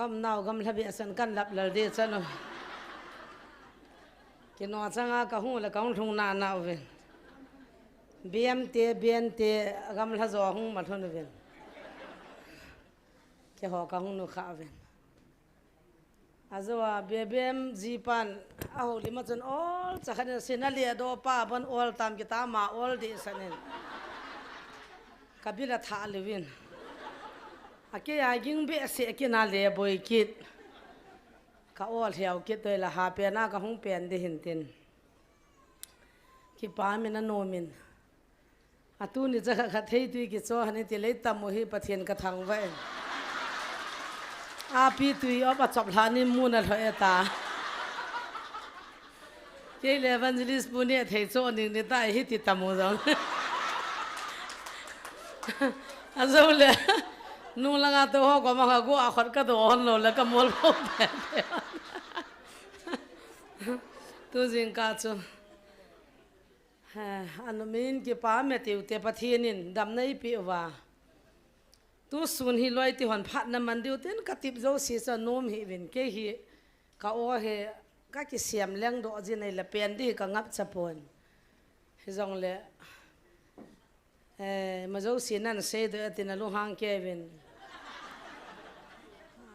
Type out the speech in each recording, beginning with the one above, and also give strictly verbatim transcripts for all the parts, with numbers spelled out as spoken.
Ka umnau gamla beh a chun kan lap lal deh chan u. Kino changa ka hung le ka hung lhung nana uvin. Bem te, bem te, gamla jo hung ma lhun uvin. Keiho ka hung nukha uvin. Ajo a, Bebem jipan, a houlim a chun ol, chakhat in sin a le do pa bon ol tam kita ma ol deh san in. Ka bil a thah liu in. A kei a ging behseh kin a le boi kit. Ka ol hiau kit toi la ha pen a ka hung pen ding hin tin. Kipa min a nom in. A tuni cha khat khat thei tui kicho hani ti lei tam u hi Pathen ka thangvah in. A pi tui op a chop hla ni mun a lhoh e ta. Kei le evangelist pu ni thei cho ning ni ta hi ti tam u jong. A jo le. Nung langa to ho ko ma ka go a khot ka do hon lo le ka mol ko pe. Tu jingkah chu. Ha, a nom in kipa Matthew te Pathen in damna eipeh uva. Tu sun hi loi ti hon phatna man diu tin ka tip jouse chu a nom hih uvin kei hi ka aw hi ka kisem leng doh jin ahile pen ding hi ka ngap cha pon. Hijongle, eh, ma jouse nan sei doh e tin a lunghang kei uvin.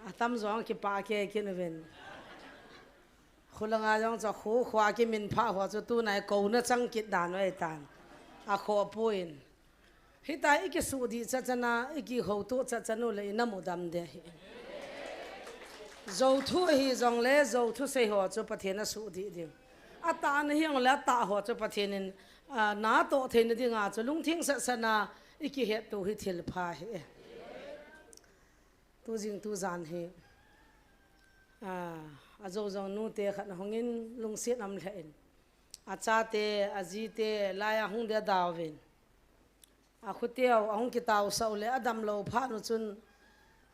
A tam jong kipa kei kin uvin. Khulanga jong chu khu khua kimin pha ho chu tunai kouna chang kit dan u ahi tan. A kho poi. Hita i kisuh dih chat chan a, i kihoutoh chat chan u le i na mu dam ding ahi. Jou thu ahi jongle, jou thusei ho chu Pathen a suh dih ding. A tahna hi jongle, a tah ho chu Pathen in, a, na toh theina dinga chu lungthim sat sat a i kihetto hi thil pha ahi. Tu jing tu jan hi, a, a jou jong nute khat a hung in lungset um lheh in. A chate, a jite, lai a hung ding a dau vin. A khuteu, a hung kitausah u le, a damlou phat u chun,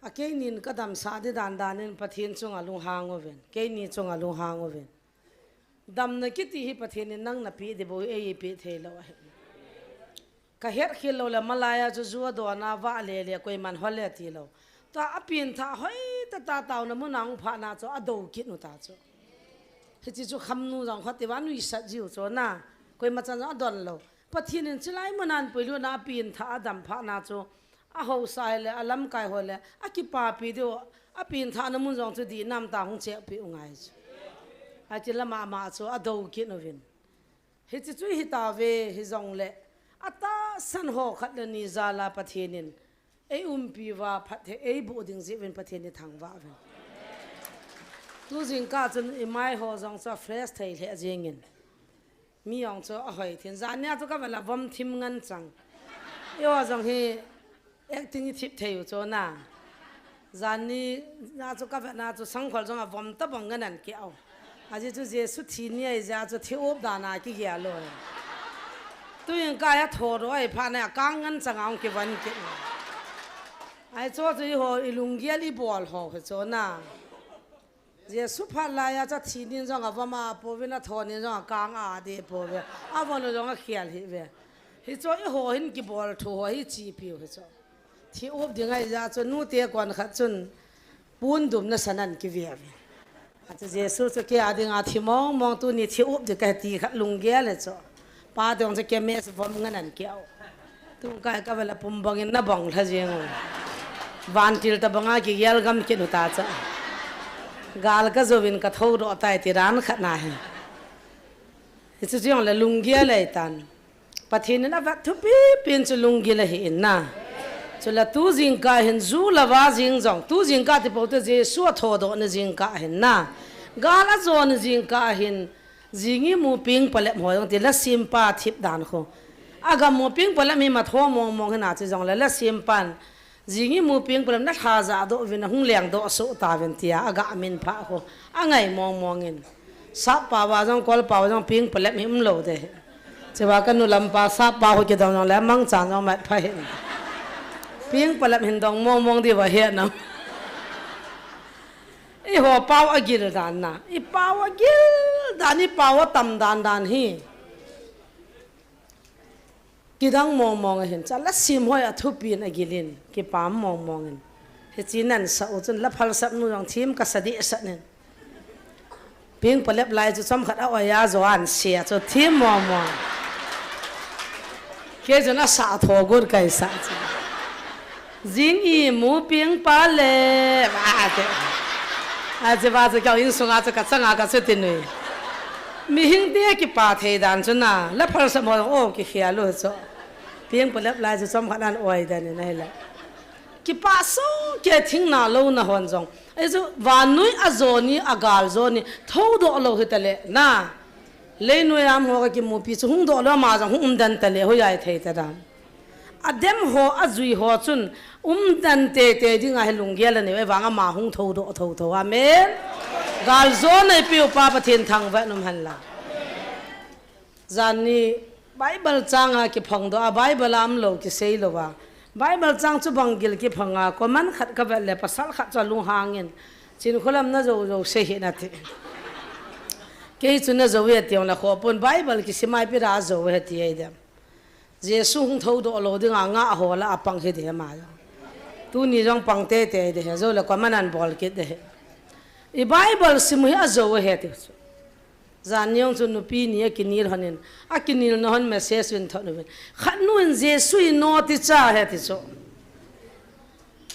a keinin ka damsah ding dan dan in Pathen chunga lunghang uvin, keini chunga lunghang uvin. Damna kiti hi Pathen in nang na pe ding bou hi, ei pe thei lou ahi. Ka het khel lou le, malai a chu ju a don a, vah le le, koiman hol le ti lou. Tua a pengthah hoi tah tah taona mun a hung phat na chu a do kit u ta chu. Hiche chu khamnu jong khat ti va nuisat jiu chu na. Koima chan jong a don lou. Pathen in chulai mun a puilut na a pengthah a dam phat na chu a haosa hile, a lamkai ho le, a kipapi diu, a pengthahna mun jong chu dihnam tah hung chehpeh u ngai chu. Ahi ti lama ama chu a do kit uvin. Hiche chu hi tauve, hijongle, a tahsan ho khat le ni jal a Pathen in ei umpi uva, phatthei ei boh ding jeh uvin Pathen i thangvah uvin. Tu jingkah chun i mai ho jong chu a fresh thei lheh jeng in. Mi jong chu a hoi thin. Jan nia chu ka vel a vom thim ngen chang. Eiho jong hi acting i thip thei u chu na. Jan ni na chu ka vet na chu sangkhol jong a vom tabang ngen an keu. Ajeh chu Jesu thi ni ahi jeh chu thi up dan a kigel lou. Tu jingkah a tho doh ahi phat na a kang ngen chang a hung kivon kit. Ahi chu chu eiho i lunggel i bol ho hi chu na. Jesu phat lai a chu a thi nin jong a vom a pouvin, a tho nin jong a kang a deh pouve. A von u jong a khel hih ve. Hichu eiho hin kibol thu ho hi chepi u hichu. Thi up ding ahi jeh chu nute kon khat chun pon dum nasan an kive ve. Achu Jesu chu kei a dinga thi mong mong, tuni thi up ding kahi ti khat lunggel hichu. Pa dong chu chemist vom ngen an keu. Tun kai ka vel a pum bang in na bang lha jeng u. Vantil tabang a kigel gam kit u ta chu. Gal ka jou vin ka tho doh tai ti dan khat na hi. Hichu jong le lunggel ahi tan. Pathen in a vet thupi pen chu lunggel ahi in na. Chule tu jingkah hin ju lou va jing jong. Tu jingkah ti pou te Jesu a tho doh na jingkah hin na. Gal a jo na jingkah hin. Jing imu peng palep ho jong ti la sempa thip dan khu. A gam mu peng palep hi ma tho mong mong hina chu jong le la sempan. Jing imu peng palep na lha ja doh vin a hung leng doh soh ta vin tia a ga min pha khu. A ngai mong mong in. Sap pa va jong kol pa va jong peng palep hi um lou de. Che va ka nu lam pa sap pa khu kidong jong le mangchan jong mat pha hin. Peng palep hin dong mong mong di va he na. Eiho pao a gil dan na, i pao a gil dan, i pao a tam dan dan hi. Kidang mong mong ahin, chu la sim hoi a thupin a gilin, kipah mong mong in. Hichi nan sa u chun la phalsap nu jong thim ka sa deh sah nin. Ping palep lai chu chomkhat a oi a jo an sia chu thim mo mo. Kei chun a sa tho gur kai sa chu. Jing i mu ping palep a te. A che ba chu kau in sunga chu ka changa ka chu ti nui. Mihing te kipa thei dan chu na la phalsap mo o ki khia lu chu. Ping palep lai chu chomkhat an oi dan in a hi la. Kipa sung ke thing na lo na hon jong. Ei chu vannoi a jo ni a gal jo ni tho doh lo hi ta le na. Leinoi am ho ka kimupi chu hung doh lo ama jong hung um dan ta le hoi ai thei ta dan. A dem ho a jui ho chun um dan te te ding a hi lunggel a nei vang ama hung tho doh tho tho. Amen. Gal jo nei piu pa Pathen thangvah in um hen la. Jan ni Bible chang a kiphong doh a, Bible a um lo kisei lo a. Bible chang chu bang gil kiphong a, comment khat ka vet le pasal khat chu a lunghang in, Chinkholam na jo jo sei hih in a ti. Kei chu na jo e ti ong la kho pon Bible kisim ai pi ra jo e ti ai dem. Jesu hung tho doh lo ding a nga a ho la a pang hi de ma. Tuni jong pang te te de he jo le comment an bol kit de he. I Bible sim hi a jo he ti chu. Jan ni ong chu nupi ni a kinil hon in, a kinil na hon message in thot nu vin. Khat nu in Jesu i no ti cha he ti chu.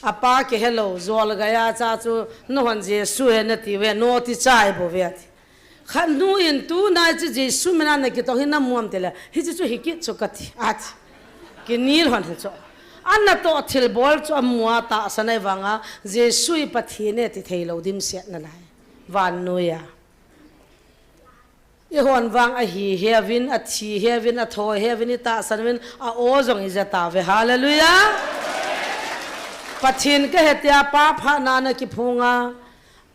A pa ke he lo, jol ga ya cha chu, no hon Jesu he na ti ve, no ti cha i bo ve ti. Khat nu in tu nai chu Jesu mina na kitong hi na muam te le, hi chu chu hi kit chu ka ti, a ti. Kinil hon he chu. An na to thil bol chu a mua ta sa nai vanga, Jesu i Pathen e ti thei lo dim siat na lai. Vannoi a. I hon vang a hi he vin, a thi he vin, a tho he vin, i ta san vin, a o jong i ja ta ve. Hallelujah. Pathen ka he tia pa pha na na kiphung a,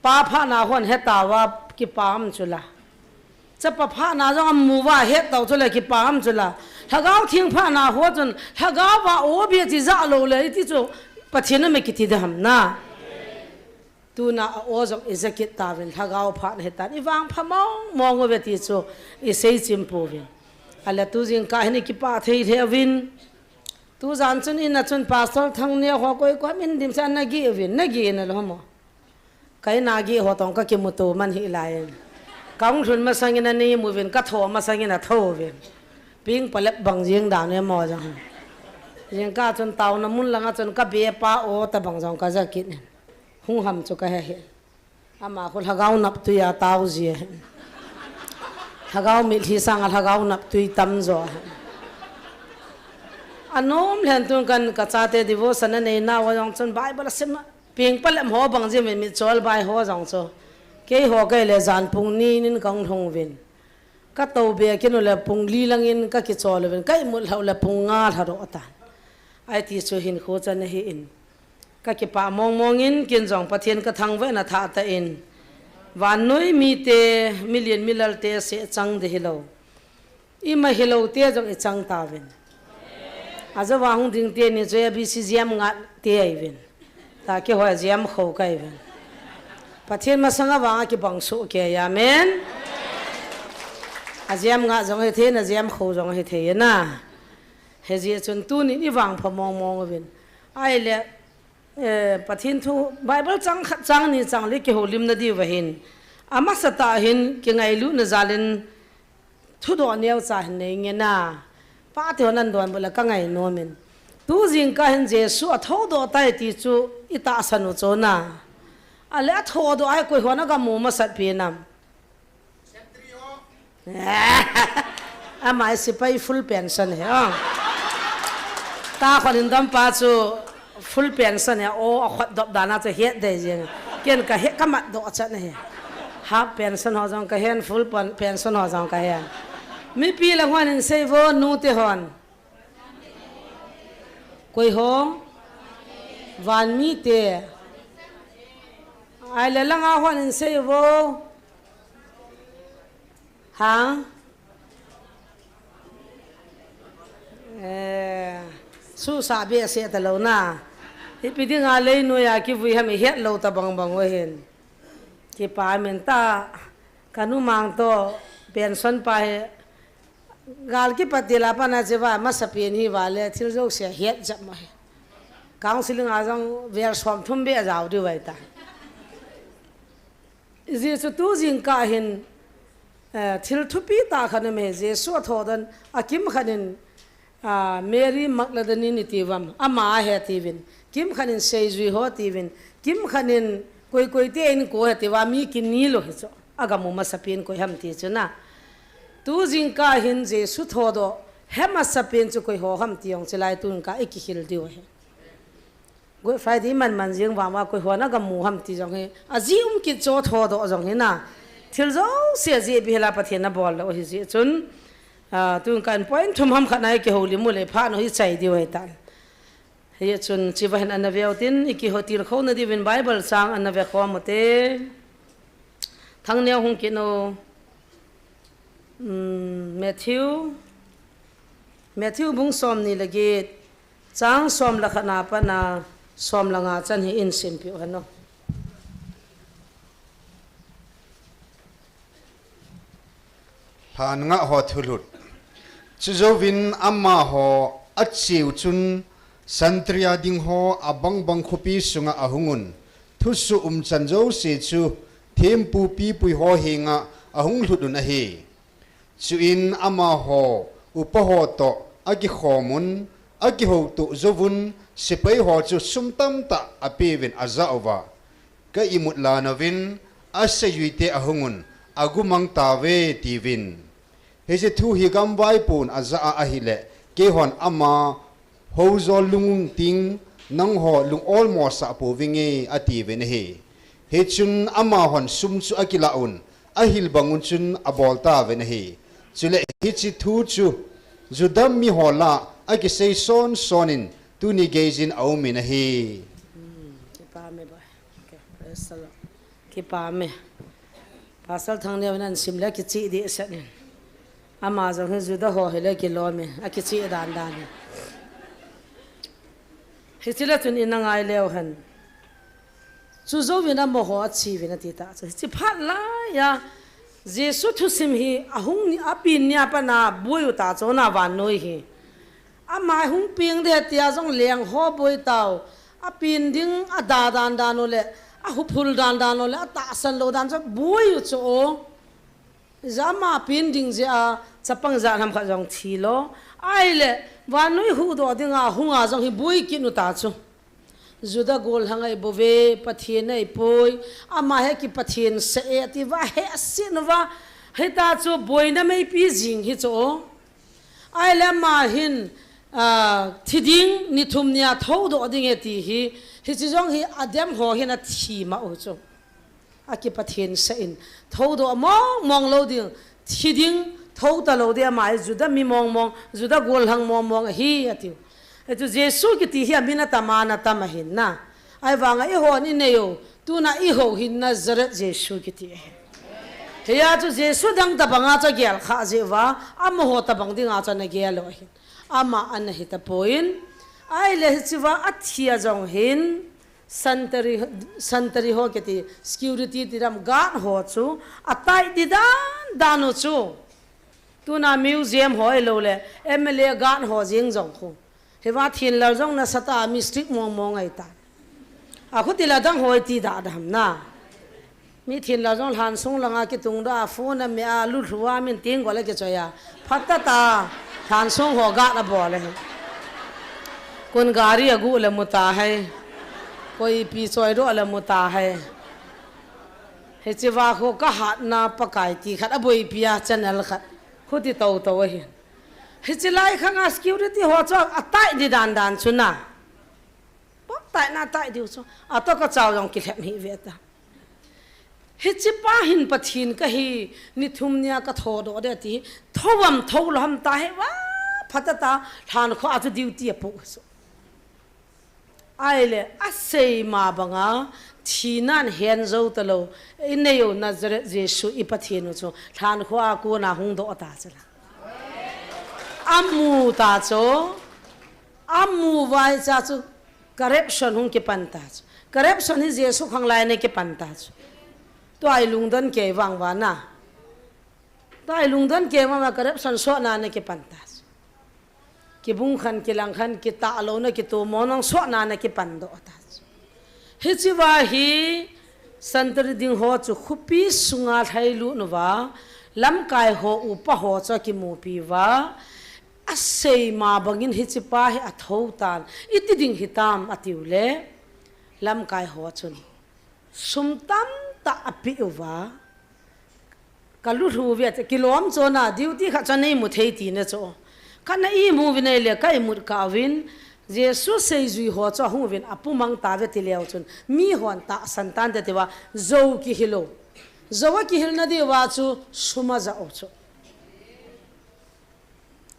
pa pha na hon he ta va kipa am chu la. Chapa pha na jong a mu va he tau chu la kipa am chu la. Lhagao thing pha na ho chun, lhagao va o bia chi ja lo le, i ti chu Pathen na me kiti de ham na. Tuna a o jong i ja kit ta vin, lhagao pha na he tan, i vang pha mong mong u ve ti chu, i sei chim pu vin. A le tu jing ka hin i kipa thei le vin. Tu jan chun in a chun Pastor Thangneo ho koi koi min dim sa na gi vin, na gi na lo mo. Kai na gi ho tong ka kimutu man hi lai. Ka ung lhun masang in a ni mu vin, ka tho masang in a tho vin. Ping palep bang jing dan e mo jang. Jing ka chun tau na mun langa chun ka be pa o ta bang jong ka ja kit nin. Hung ham chu ka he he. Ama khu lhagao nap tui a tau ji he. Lhagao mitlhi sang a lhagao nap tui tam jo he. A nom lhen tun kan ka chate devotion a nei na wa jong chun Bible a sim a. Ping palep ho bang jim in mitchol bai ho jong chu. Kei ho kei le jan pung ni nin ka ung lhung vin. Ka to be kin u le pung li lang in ka kichol u vin. Ka imut lhau le pung nga lha ro tan. Ai ti chu hin khu chan hi in. Ka kipa mong mong in kin jong Pathen ka thangvah na tha ta in. Vannoi mi te million milal te se chang de hi lo. I ma hi lo te jong i chang ta vin. A ja va hung ding te ni chu A B C jam nga te ai vin. Ta ki hoi jam kho kai vin. Pathen masang a vang a kibang su ke ya amen. A jam nga jong hi thei na jam kho jong hi thei na. He ji chun tu ni ni vang pha mong mong vin. Ai le Eh, Pathen thu Bible chang khat chang ni chang le kiholim na diu va hin. Amasa ta hin kingailu na jalin thudoh neo cha hin nei nge na. Pa te hon an don bula ka ngai nom in. Tu jing ka hin Jesu a thodoh tai ti chu i ta san u chu na. A le a thodoh ai koi hon a ga mu masat pi nam. Amai sipai full pension he, oh. Ta khon in dam pa chu full pension he, oh, a khot dop dana chu het dei jeng. Ken ka he ka mat do chan he. Half pension ho jong ka hen, full pen-, pension ho jong ka hen. Mipi la hon in sei vo nu te hon. Koi ho? Van mi te. Ai le langa hon in sei vo. Ha? Eh, su sa be se ta lo na. Ipi dinga lei noi a kivui ham i het lo ta bang bang u hin. Kipa min ta, ka nu mang to, pension pa he, gal kipat ti la pa na che va, masa pen hi va le, thil jo se het jap ma he. Counseling a jong vel som thum beh a jao diu ahitai. Jesu tu jingkah hin, eh, thil thupi tah khat um e, Jesu a thodon a kimkhat in, ah, Mary Magdalene iti uvam, ama ahi atiuvin, kimkhat in seijui ho atiuvin, kimkhat in koi koi te in ko ahi atiuva, mi kini lou hi chu. Agamu masapen koi ham ti chu na. Tu jingkah hin Jesu thodoh he masapen chu koi ho ham ti jong chulai tu jingkah i kihil diu ahi. Good Friday man man jing vang uva koi hon agamu ham ti jong hi. Ajeh um kit chu thodoh jong hi na. Thil jouse ajeh bih hela Pathen in abol lou ahi jeh chun. Ah, tu jingkah in point thum ham khat na i kihoulim u le phat u hi chai diu ahitan. Hichun chiva hin ana veu tin, i kiho tilkhou na diuvin Bible chang ana ve khom u te. Thangneo hung kit o. Um, Matthew, Matthew bung som ni le get, chang som le khat na pat na som le nga chan hi in simpiu hen o. Lhan nga ho thulhut. Chujouvin amaho achiu chun Sanhedrin ding ho abang bang khopi sunga ahung un, thusuh umchan jouse chu thempu pipui ho henga ahung lhut un ahi. Chuin amaho upa ho toh akikhom un, akihoutoh jouvun, sepai ho chu sum tamtah apeuvin ajah uva, ka imut lhan uvin, aseijui te ahung un, agumang tauve, tiuvin. Hiche thu hi gamvaipun ajah a ahile, keihon ama hou jol lung ting, nangho lung olmo sah pouvinge, atiuvin ahi. Hichun amahon sum chu akilah un, ahil bang un chun abol tauvin ahi. Chule hiche thu chu Juda miho lah a akisei son son in tuni geijin aum in ahi. Hmm, kipah me boy. Okay, praise the Lord. Kipah me. Pastor Thangneo in ahin sim le kicheh deh set in. Ama jong hi Juda ho hile kilom in, akicheh dan dan in. Hiche le chun ina ngai leu hen. Chujouvin amaho achiuvin ati tah chu. Hiche phat laiya Jesu thusim hi ahung ni, apen ni a pat na boi u tah chu na vannoi hi. Ama hung peng ding tia jong leng ho boi tau. Apen ding ada dan dan u le, ahuphul dan dan u le, atahsan lou dan chu boi u chu o. Ijeh ama pen ding jeh a, chapang jat ham khat jong thi lou. Ahile, vannoi huhdoh dinga hunga jong hi boi kit u tah chu. Juda gollhang ahi bouve, Pathen ahi poi, ama hi kipathen sah e, ati uva, hehset uva, hita chu boina meipi jing hi chu. Ahile ama hin, ah, thi ding, ni thum nia thoudoh ding e ti hi, hiche jong hi adem ho hin athi ma u chu. Akipathen sah in, thoudoh mong mong lou ding, thi ding, thou talou ding, ama hi Juda mi mong mong, Juda gollhang mong mong ahi, atiu. Hichu Jesu kiti hi amin atam a, ana tam ahin na. Ahivanga eihon inei u, tuna ihou hin Nazareth Jesu kiti ahi. Hiya chu Jesu dang tabanga chu agel kha jeh uva, amaho tabang dinga chu ana gel u ahin. Ama ana hi tapon, ahile hichea athi a jong hin, Sentry, sentry ho kiti, security ti dam guard ho chu, atai di dan dan u chu. Tuna museum ho ahilou le, M L A guard ho jeng jong khu. Hiva thenlal jong nasatah a mi strict mong mong ahitai. Akhuti la dang ho iti da dam na. Mi thenlal jong lhansong langa kitung doh a, phone ame a, lulhu a, min ting gol a kichoi a. Phatah tah, lhansong ho guard abol ahi. Kon gari agu le mu tahai. Koi ipi choi doh le mu tahai. Hichea khu kahatna Pakai ti khat aboipi a channel khat. Khuti tou tou ahi. Hiche lai khanga security ho chu atai di dan dan chu na. Pop tai na tai diu chu. Atoh kachao jong kilhem hi ve ta. Hiche pa hin Pathen kahi, ni thum nia kathoudoh ding ati, thou am thou lou ham tahai va, phatah tah, lhankhuh a chu duty apoh chu. Ahile, asei ma banga, thina in hen jou talou, inei u Nazareth Jesu i Pathen u chu, lhankhuh a kona hung doh ta chu la. Amu ta chu, amu vai cha chu, corruption hung kipan ta chu. Corruption hi Jesu khang lai a kipan ta chu. Tua i lungdon kei vang uva na. Tua i lungdon kei vang uva corruption sotna a kipan ta chu. Kibung khan, kilang khan, kitah louna, kitomo nang suahna na kipan doh ta. Hichi va hi santri ding ho chu khopi sunga lhailut uva, lamkai ho upa ho chu akimupi uva, asei ma bangin hichi pa hi atho tan, iti ding hitam atiu le, lamkai ho chun sum tamtah ape uva, ka lulhu ve, kilom chona, duty khat chu nei mu thei tina chu. Kana imu uvin ahile, ka imut kah uvin, Jesu seijui ho chu ahung uvin, apu mang tave ti leu chun, mi hon tahsan tante tia, jou kihil u. Jou akihilna diuva chu, sum aja u chu.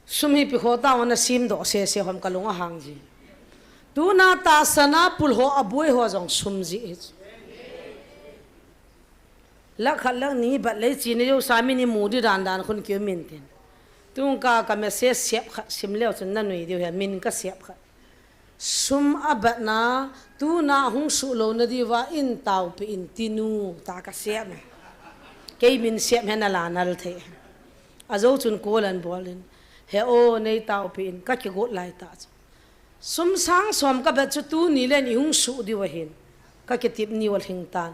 Sum hi ipi khoh tah a ana simdoh sese ham ka lung ahang ji. Tuna tahsan a pul ho aboi ho jong sum ji hi. Lakh khat lakh ni bat lei china jousa min imu di dan dan khun kium intin. Tun ka, ka message siap khat sim leu chun na nui diu ahi, min ka siap khat. Sum abatna, tuna hung suh louna diuva in taopi in tinu, ta ka siam e. Kei min siam hi na la nal thei. Ajou chun call an bol in, he o, nei taopi in, ka kigot lai ta chu. Sum sang som ka bat chu tuni le ni hung suh diu ahin, ka kitip niu alhing tan.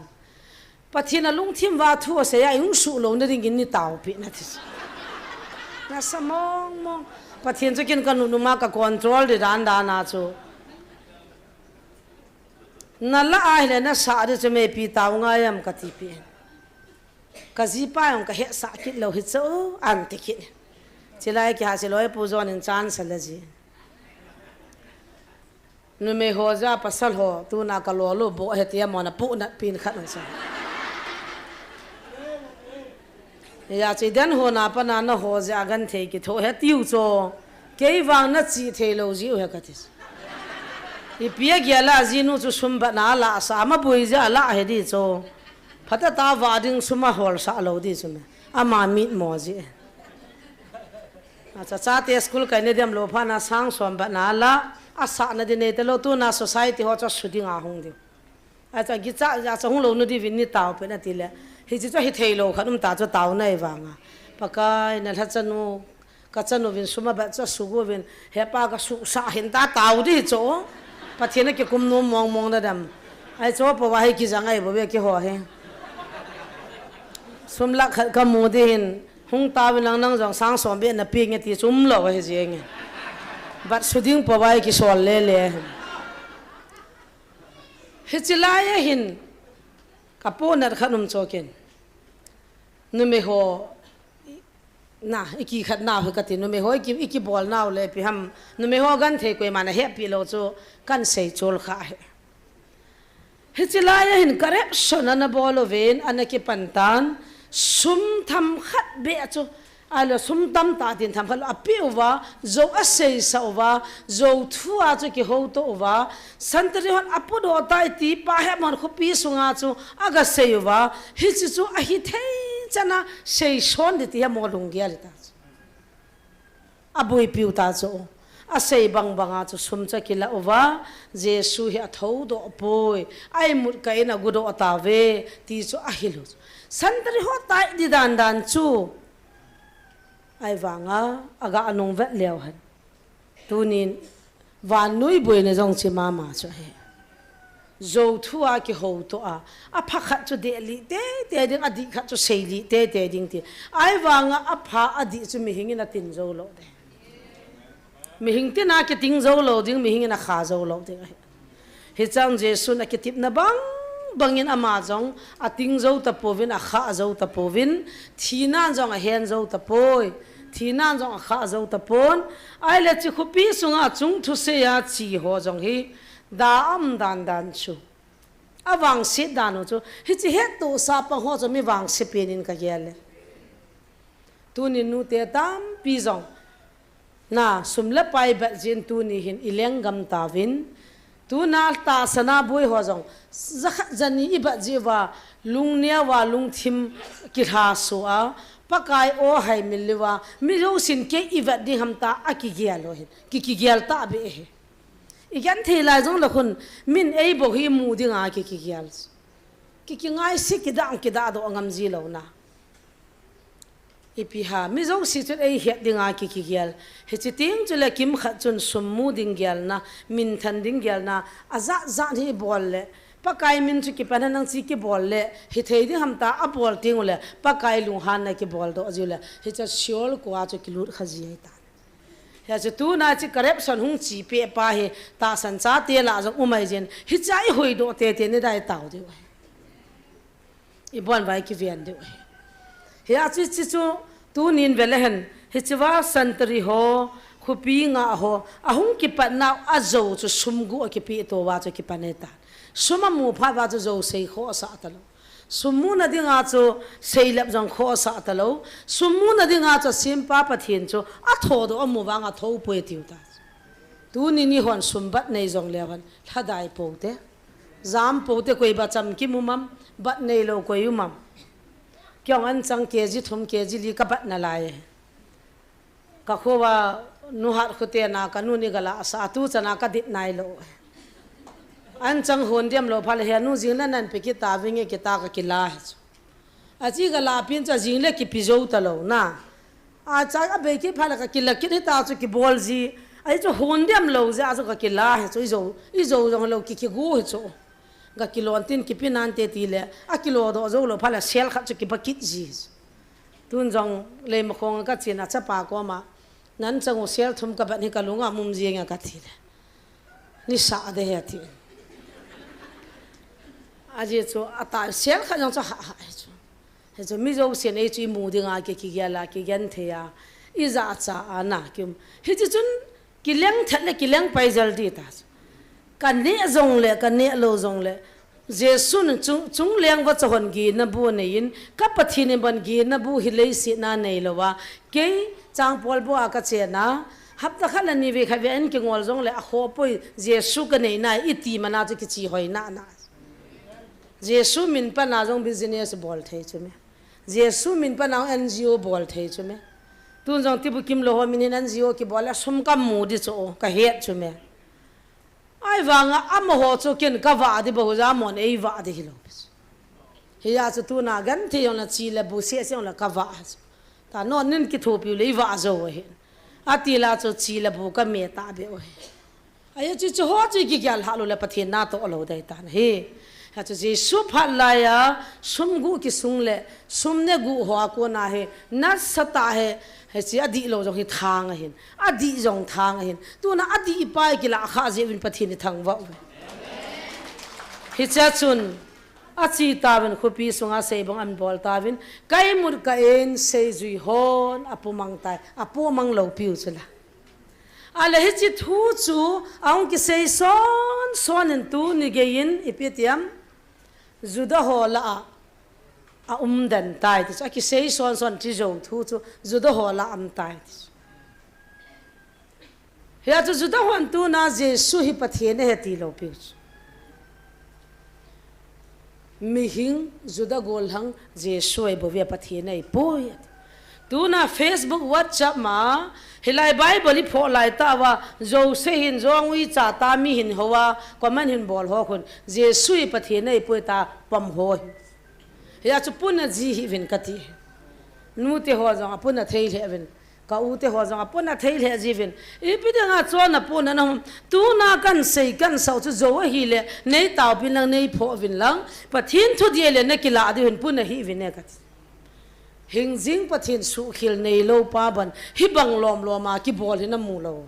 Pathen alungthim uva thu asei a, ihung suh louna dingin nei taopi in ati. Nasa mong mong. Pathen chu ken ka nunung a ka control di dan dan a chu. Na la ahile na sah di chu me ipi tao ngai am ka tipi. Ka jipa jong ka hetsah kit lou hi chu, an ti kit. Chilai kiha siloi pu jon in chance ala ji. Numei ho jeh a pasal ho, tuna ka lolo bo he tia mona pu nat pin khat nang sa. Ya chi den ho na pa na na ho jeh a genthei kitho he tiu chu. Kei vang na chi thei lou jiu he ka ti. Ipi a gel a jinu chu sum batna la sa ma bui jeh a la he di chu. Phatah tah a va ding sum ahol sah lou di chu me. Ama mitmo ji. Acha, chate school kai na diam lou phat na sang som batna la, asahna di nei talou tuna society ho chu suding a hung diu. Acha, gicha, acha hung louna diuvin nei taopi in ati le. Hichi chu hithei lou khat um ta chu taona i vang a. Pakai na lha chanu, ka chanu vin sum abat chu asugu vin, he pa ka suhsah hin ta tao di chu. Pathen a kikum nom mong mong na dam. Ai chu pa va hi kijang ai bo ve kiho he. Sum lakh khat ka mu di hin, hung taovin lang nang jong sang som beh na pe nge ti chu um lou ahi jeng e. Bat suding pa va hi kisol le le. Hichi lai a hin, ka pu nat khat um chu ken. Numei ho, na, i kikhat nau hi ka ti, numei ho i ki, i kibol nau le ipi ham, numei ho genthei koima na hepi lou chu kan sei chul kha hi. Hichi lai a hin corruption ana bol uvin, ana kipan tan, sum themkhat beh chu, ahilou sum tamtah din themkhat lou, ape uva, jou aseisah uva, jou thu a chu kihouto uva, santri hon apu doh tai ti pa he mon khopi sunga chu, aga sei uva, hichi chu ahithei chan a seison di ti he mo lunggel ta chu. Abuipiu ta chu. Asei bang banga chu sum chu akila uva, Jesu hi athoudoh poi, a imut kah in agudoh tauve, ti chu ahil u chu. Santri ho tai di dan dan chu. Ahivanga, aga nung vet leu hen. Tunin, vannoi boina jong chi mama chu ahi. Jou thu a kihouto a, apha khat chu deh lih teitei ding, adih khat chu sei lih teitei ding ti. Ahivanga apha adih chu mihing in atin jou lou ding. Mihing tin a kiting jou lou ding, mihing in akha jou lou ding ahi. Hichang Jesun akitepna bang bangin ama jong ating jou tapouvin, akha jou tapouvin, thinan jong ahen jou tapoi, thinan jong akha jou tapon, ahile chi khopi sunga achung thusei a chi ho jong hi, da aum dan dan chu. Avangset dan u chu, hichi hettohsah pang ho chu mi vangse pen in kagel e. Tunin nute tampi jong, na, sum le pai bat jin tuni hin ilenggam tauvin, tuna tahsan a boi ho jong, jakhat jani ibat jiuva, lungneo a lungthim kilhaso a, Pakai o haimil liuva, mi jousen kei ivet ding ham tia akigel u hin, ki, kigel tahbeh ahi. Igenthei lai jongle khun, min eibou hi imu dinga ki, kigel. Ki, kingaise, kidah, kidahdoh ngam ji louna. Ipi ham, mi jouse chun eihet dinga ki, kigel. Hiche teng chule kimkhat chun sum mu ding gelna, minthan ding gelna, ajat jat hi ibol le. Pakai min chu kipan hen nang chi kibol le, hithei ding ham tia abol teng ule, Pakai lunghanna kibol doh jiu le, hiche Sheol kua chu kilut kha ji ahitan. Hiche tuna hiche corruption hung chi peh pa hi, tahsan chate lah jong um ahi jin, hiche a ihuhdoh tete ni dai tao diu ahi. Ibon uva ikiven diu ahi. Hiche chu, chu, chu, tunin vele hen, hiche va santri ho, khopi nga ho, ahung kipatna a jou chu sum guh a kipeh to uva chu kipan ahitan. Sum amu phat uva chu jou sei khohsah talou. Sum muna dinga chu seilep jong khohsah talou. Sum muna dinga chu asempa Pathen chu athodoh amu vanga thou poi atiu ta. Tunin eihon sum bat nei jongleu hen, lhadai pou te. Jam pou te, koi bacham kimu mam, bat neilou koi um am. Kei jong anchang K G thum, K G li kabat nalai. Ka kho uva nu Hatkhote na kanu ni gala asa, atu chana kadit nailou. Anchang hon diam lou phat le, he nu jing le nan pe kit tavinge kiti a kakila ahi chu. Achi gala pen chu ajing le kipe jou talou na. Acha abei kit phat le kakila kit hita chu kibol ji. Ahi chu hon diam lou jeh a chu kakila ahi chu, ijou, ijou jong lou ki, kigu ahi chu. Kakilon tin kipe nante tile, akilo doh jou lou phat le sel khat chu kiba kit ji. Tun jong Leimakhong a kachen a chapa koma, "Nan chang u sel thum kabat hi kalunga um um jenge," kati le. "Nisa de he," ati. Ajeh chu ata sel khat jong chu ha ha ahi chu. Hichu mi jousen ei chu imu dinga ki, kigel a, kigenthei a, ijacha a na kium. Hiche chun kileng thet le kileng pai jel di ta chu. Kaneh jongle, kaneh lou jongle, Jesu'n chung, chungleng vacha hon gihna bu aneiyin, ka Pathen in bon gihna bu hi leiset a neilou a, kei Changpolbo a kachen a, hapta khat le ni vei khat vei a in kingol jongle akhoh poi, Jesu kanei nai, iti mana chu kichi hoi nana. Jesu min pana jong business bol thei chu me. Jesu min pana jong N G O bol thei chu me. Tun jong Tibukim lou ho min hin N G O kibol le sum kamu di chu, kahet chu me. Ahivanga amaho chu ken kavah di bou jeh a amahon eivah di hilou. Hijeh a chu tuna genthei jongle chi le bu seh seh jongle kavah chu. Tah non nin kithopiu le ivah jou ahi. Ati la chu chi le bu kame tahbeh u ahi. Ahi chu, chu ho chu ikigel lhah lou le Pathen natoh lou dei tan ahi. Hichu Jesu phat laiya sum guh kisung le sum ne guh ho a kona hi nasatah a hi, hiche adih lou jong hi thang ahin. Adih jong thang ahin. Tuna adih pa ikilah khah jeh uvin Pathen ithangvah uve. Hichea chun ache tauvin khopi sunga seibong anbol tauvin, ka imut ka en seijui hon apumang tai, apumang lou piu chu la. Ahile hiche thu chu ahung kisei son son in tuni geiyin ipi tiam, Juda ho lah a aum den tai ti chu, akisei son son chu jou thu chu Juda ho lah a um tai ti chu. Hia chu Juda hon tuna Jesu hi Pathen ahi ti lou piu chu. Mihing Juda gollhang Jesu ahibouve, Pathen ahipoi ati. Tuna Facebook, WhatsApp ma, hilai Bible iphoh lai tah uva, jouse hin jong uicha ta mi hin hou a, comment hin bol ho khun, Jesu hi Pathen ahipoi tia pom ho hi. Hia chu puna ji hih uvin kati. Nute ho jong apuna thei lheh uvin. Ka ute ho jong apuna thei lheh ji uvin. Ipi dinga chon apuna na hom. Tuna kahin sei kahin sah u chu jou ahile, nei taopin lang nei phoh uvin lang. Pathen thudih le nakilah diu hin puna hih uvin e kati. Hingjing Pathen suhkhel neilou pa bon, hibang lom lom a kibol hi namu lou.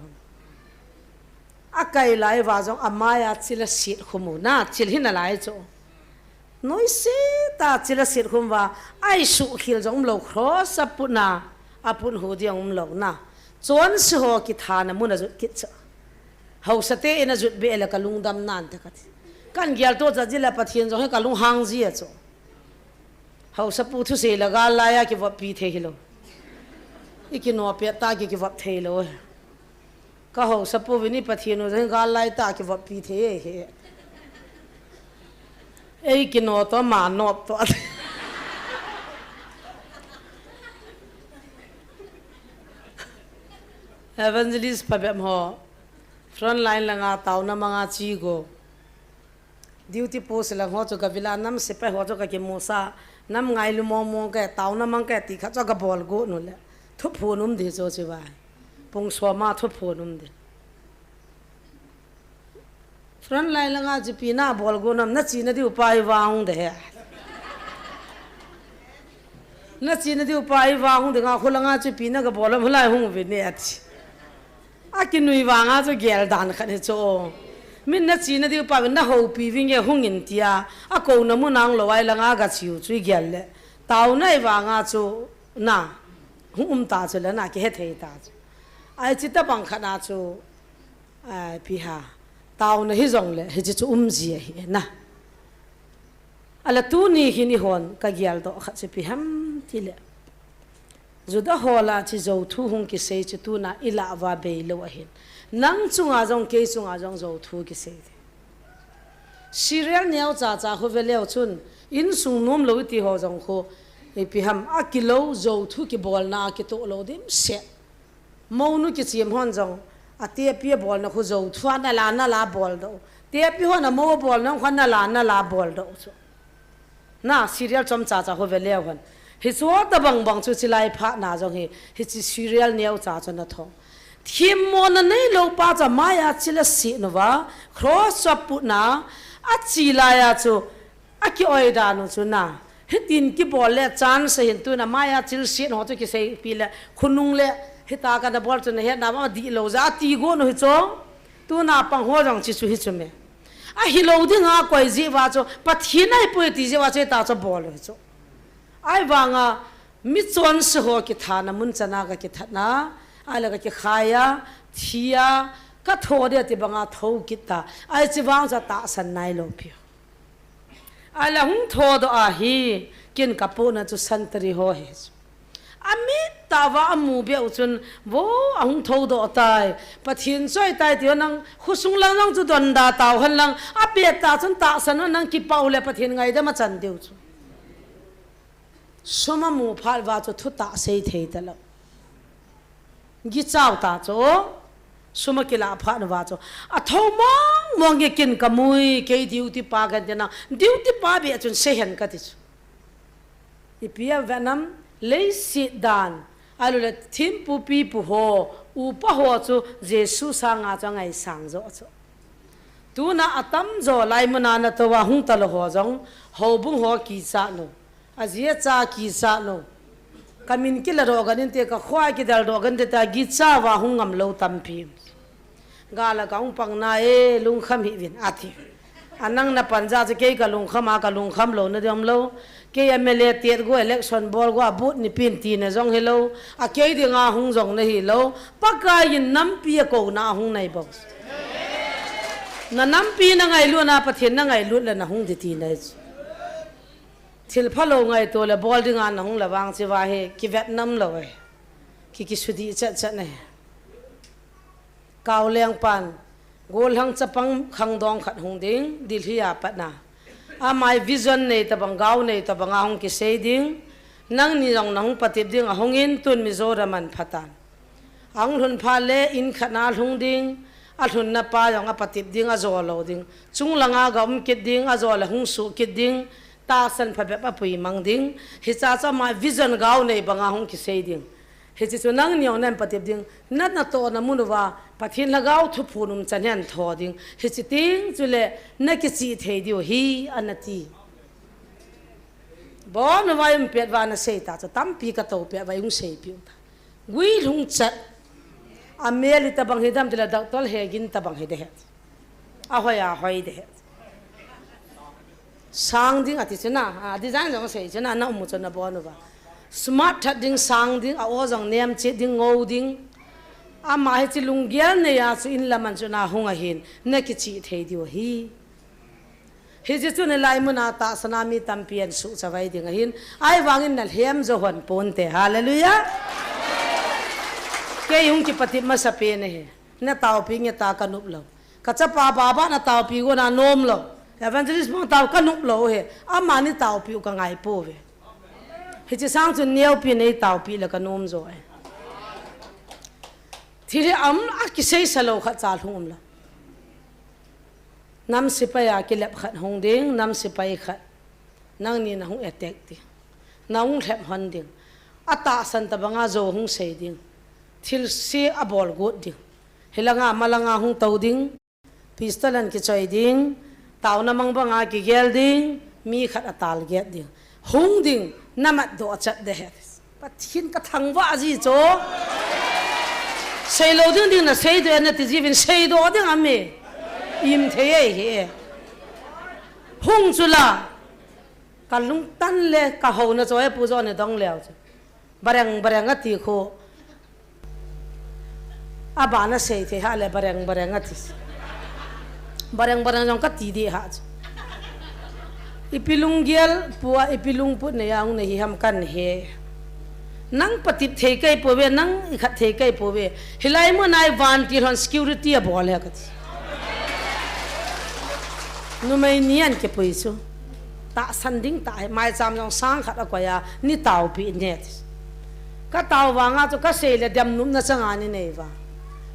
Akai lai uva jong amai a chil aset khum u na, chil hi nalai chu. Noise tah chil aset khum uva, aisuhkhel jong umlou, cross aputna, aput hu ding umlou na. Chonse ho kithana mun ajot kit chu. Haosa te in ajot beh le kalungdam nante kati. Kahin gel to cha ji le Pathen jong hi kalunghang ji a chu. Haosapu thusei le gal laiya kivoppi thei hilou. Ikino pet tah ki, kivop thei lou. Ka haosapu vin i Pathen u jong gal lai tah kivoppi thei e he. Ei kino to ma nop to. Evangelist phabep ho. Front line langa taona manga chi go. Duty post lang ho chu ka vila nam sepai ho chu ka kimusa. Nam ngailu mong mong ke, taona mang ke ti khat chu ka bol got nu le. Thuphon um di chu chi vai. Pung soma thuphon um di. Front line langa chu ipi na bol got nam, na chena diu pa hi vang hung de he. Na chena diu pa hi vang hung de nga, khu langa chu ipi na ka bol am, hulai hung ve ne ati. A kinui vanga chu gel dan khat hi chu. Min na chena diu pa, na houpi vinge hung in tia. A kouna mun a hung lou ai langa ka chiu chu i gel le. Taona i vanga chu na. Hung um ta chu le na kihe thei ta chu. Ai chi tabang khat na chu. Ai pi ha. Taona hi jong le, hi chi chu um ji ahi na. Ala tuni hin eihon ka gel doh khat chu ipi ham ti le. Juda ho lah a chu jou thu hung kisei chu tuna i lah uva bei lou ahin. Nang chunga jong, kei chunga jong jou thu kisei. Serial neo cha cha khu ve leu chun, insung nom lou i ti ho jong khu, ipi ham, a kilou jou thu kibolna a kitoh lou dimset. Mounu kichem hon jong, a tepi a bolna khu jou thu a na la, na la bol doh. Tepi hon a mou a bolna khu a na la, na la bol doh chu. Na serial chom cha cha khu ve leu hen. Hi chu tabang bang chu chi lai phat na jong hi, hi chi serial neo cha chu na thong. Themmona neilou pa chu a maiya chil a set nu va, cross chu a put na, a chi laiya chu, a ki-oi dan u chu na. Hitin kibol le chance ahin tuna maiya chil set ho chu kiseipi le, khonung le, hita kana bol chu na het na va dihlou ja, a ti got nu hi chu. Tuna pang ho jong chi chu hi chu me. Ahilou dinga koi jeh uva chu, Pathen ahipoi ti jeh uva chu hita chu bol u hi chu. Ahivanga, mi chonse ho kithana mun chana ka kithat na, ahile ka kikhai a, thi a, ka tho dia ti banga tho kit ta. Ahi chi vang chu tahsan nailou pi. Ahile hung tho doh ahi, ken ka pona chu santri ho hi chu. A mit tah uva a mu beh u chun, vo, a hung tho doh tai, Pathen choi tai ti ho nang, khosung lang jong chu donda tau hen lang, a pet ta chun tahsan hen lang kipah u le Pathen ngaidam a chan diu chu. Sum a mu phat uva chu thutah sei thei talou. Gichau ta chu, sum a kilah phat uva chu. A tho mong mong e ken ka mui, kei duty pa kan ti na, duty pa beh chun sei hen ka ti chu. Ipi a ve nam, leiset dan, ahilou le thempu pipu ho, upa ho chu Jesu sanga chu a ngaisang jo chu. Tuna atam jo lai muna na tou a hung talou ho jong, houbung ho kichat nu. A ji a cha kichat nu. Ka min kila doh kan in te, ka khua kidel doh kan te ta, gicha uva hung ngam lou tampi. Gal a ka hung pang na e, lungkham hih uvin, ati. A nang na pan ja chu kei ka lungkham a, ka lungkham lou na diam lou. Kei M L A tet go, election bol go, a but ni pin ti na jong hilou. A kei dinga hung jong na hilou. Pakai in nampi a kouna a hung nai bou. Na nampi na ngailut na, Pathen na ngailut le na hung di ti na chu. Thil phalou ngaito le bol dinga na hung le vang chi va hi, kivet nam lou e. Ki kisudih chet chet ne. Kaoleng pan, gollhang chapang khangdong khat hung ding, Delhi a pat na. Amai vision nei tabang, gao nei tabang a hung kisei ding. Nangni jong na hung patep ding a hung in tun Mizoram an phatan. A hung lhun phat le in khat na lhung ding, a lhunna pa jong a patep ding, a jo lou ding. Chung langa ga um kit ding, a jo le hung suh kit ding, tahsan phabep a pui mang ding. Hicha chu ama vision gao nei banga hung kisei ding. Hiche chu nangni jong nan patep ding, na natohna mun uva, Pathen lhagao thuphon um chan hin tho ding. Hiche teng chule, na kichih thei diu hi, ana ti. Bon uva um pet uva na sei ta chu, tampi ka tou pet uva hung seipiu ta. Gui lhung chat. A mel hi tabang hi dam tile doctor hegin tabang hi de he. A hoi a hoi de he. Sang ding ati chu na, a design jong sei chu na, na um chu na bon uva. Smart that ding, sang ding, a o jong nem chet ding, ngou ding. Ama hiche lunggel nei a chu in lam an chu na hung ahin, na kichih thei diu hi. Hiche chu nilai muna tahsan a mi tampi an suhchavai ding ahin, ahivangin na lhem jo hon ponte. Hallelujah. Kei hung kipatep masa pen ahi. Na taopi nge ta ka nop lou. Ka chapa baba na taopi go na nom lou. Evangelist mo tao ka nop lou he. Amani taopi u ka ngai pouve. Hiche sang chu neopi nei taopi le ka nom jo e. Thil hi am a kisei sa lou khat cha lhung um lou. Nam sepai a kilep khat hung ding, nam sepai khat. Nangni na hung attack ding. Na hung lhep hon ding. Atahsan tabanga jou hung sei ding. Thilse abol got ding. Hilanga malanga hung tou ding. Pistol an kichoi ding. Taona mang banga kigel ding. Mi khat atal get ding. Hung ding. Namat doh chat de he. Pathen ka thangvah ji chu. Sei lou ding ding na sei doh na ti jiuvin sei doh ding a mi. Im thei e hi. Hung chu la. Ka lungtang le ka houna chu e Pu John in dong leu chu. Bareng bareng ati khu. Abana sei thei ha le bareng bareng ati. Bareng bareng jong kati di ha chu. Ipi lunggel pua, ipi lungput neiya hung na hi ham kan he. Nang patep thei kei pouve, nang ikhat thei kei pouve. Hilai muna i vantil hon security abol e kati. Numei ni an kipui chu. Tahsan ding tah hi, maicham jong sang khat akoi a, nei taopi in he ti. Ka tao vanga chu ka sei le dem nopna chang a nei nei uva.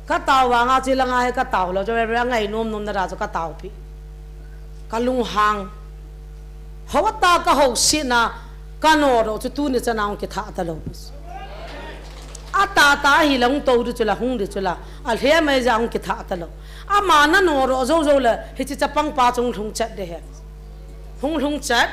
Ka tao vanga chu langa hi ka tao lou chu, Reverend ngai nom nom na da chu ka taopi. Ka lunghang. Hou ta ka hou si na ka no ro chu tuni chan a hung kitha ta lou. A tah tah hi la hung tou di chu la hung di chu la. A lhe mai ja hung kitha ta lou. Ama na no ro jou jou le hiche chapang pa chu hung lhung chat de he. Hung lhung chat.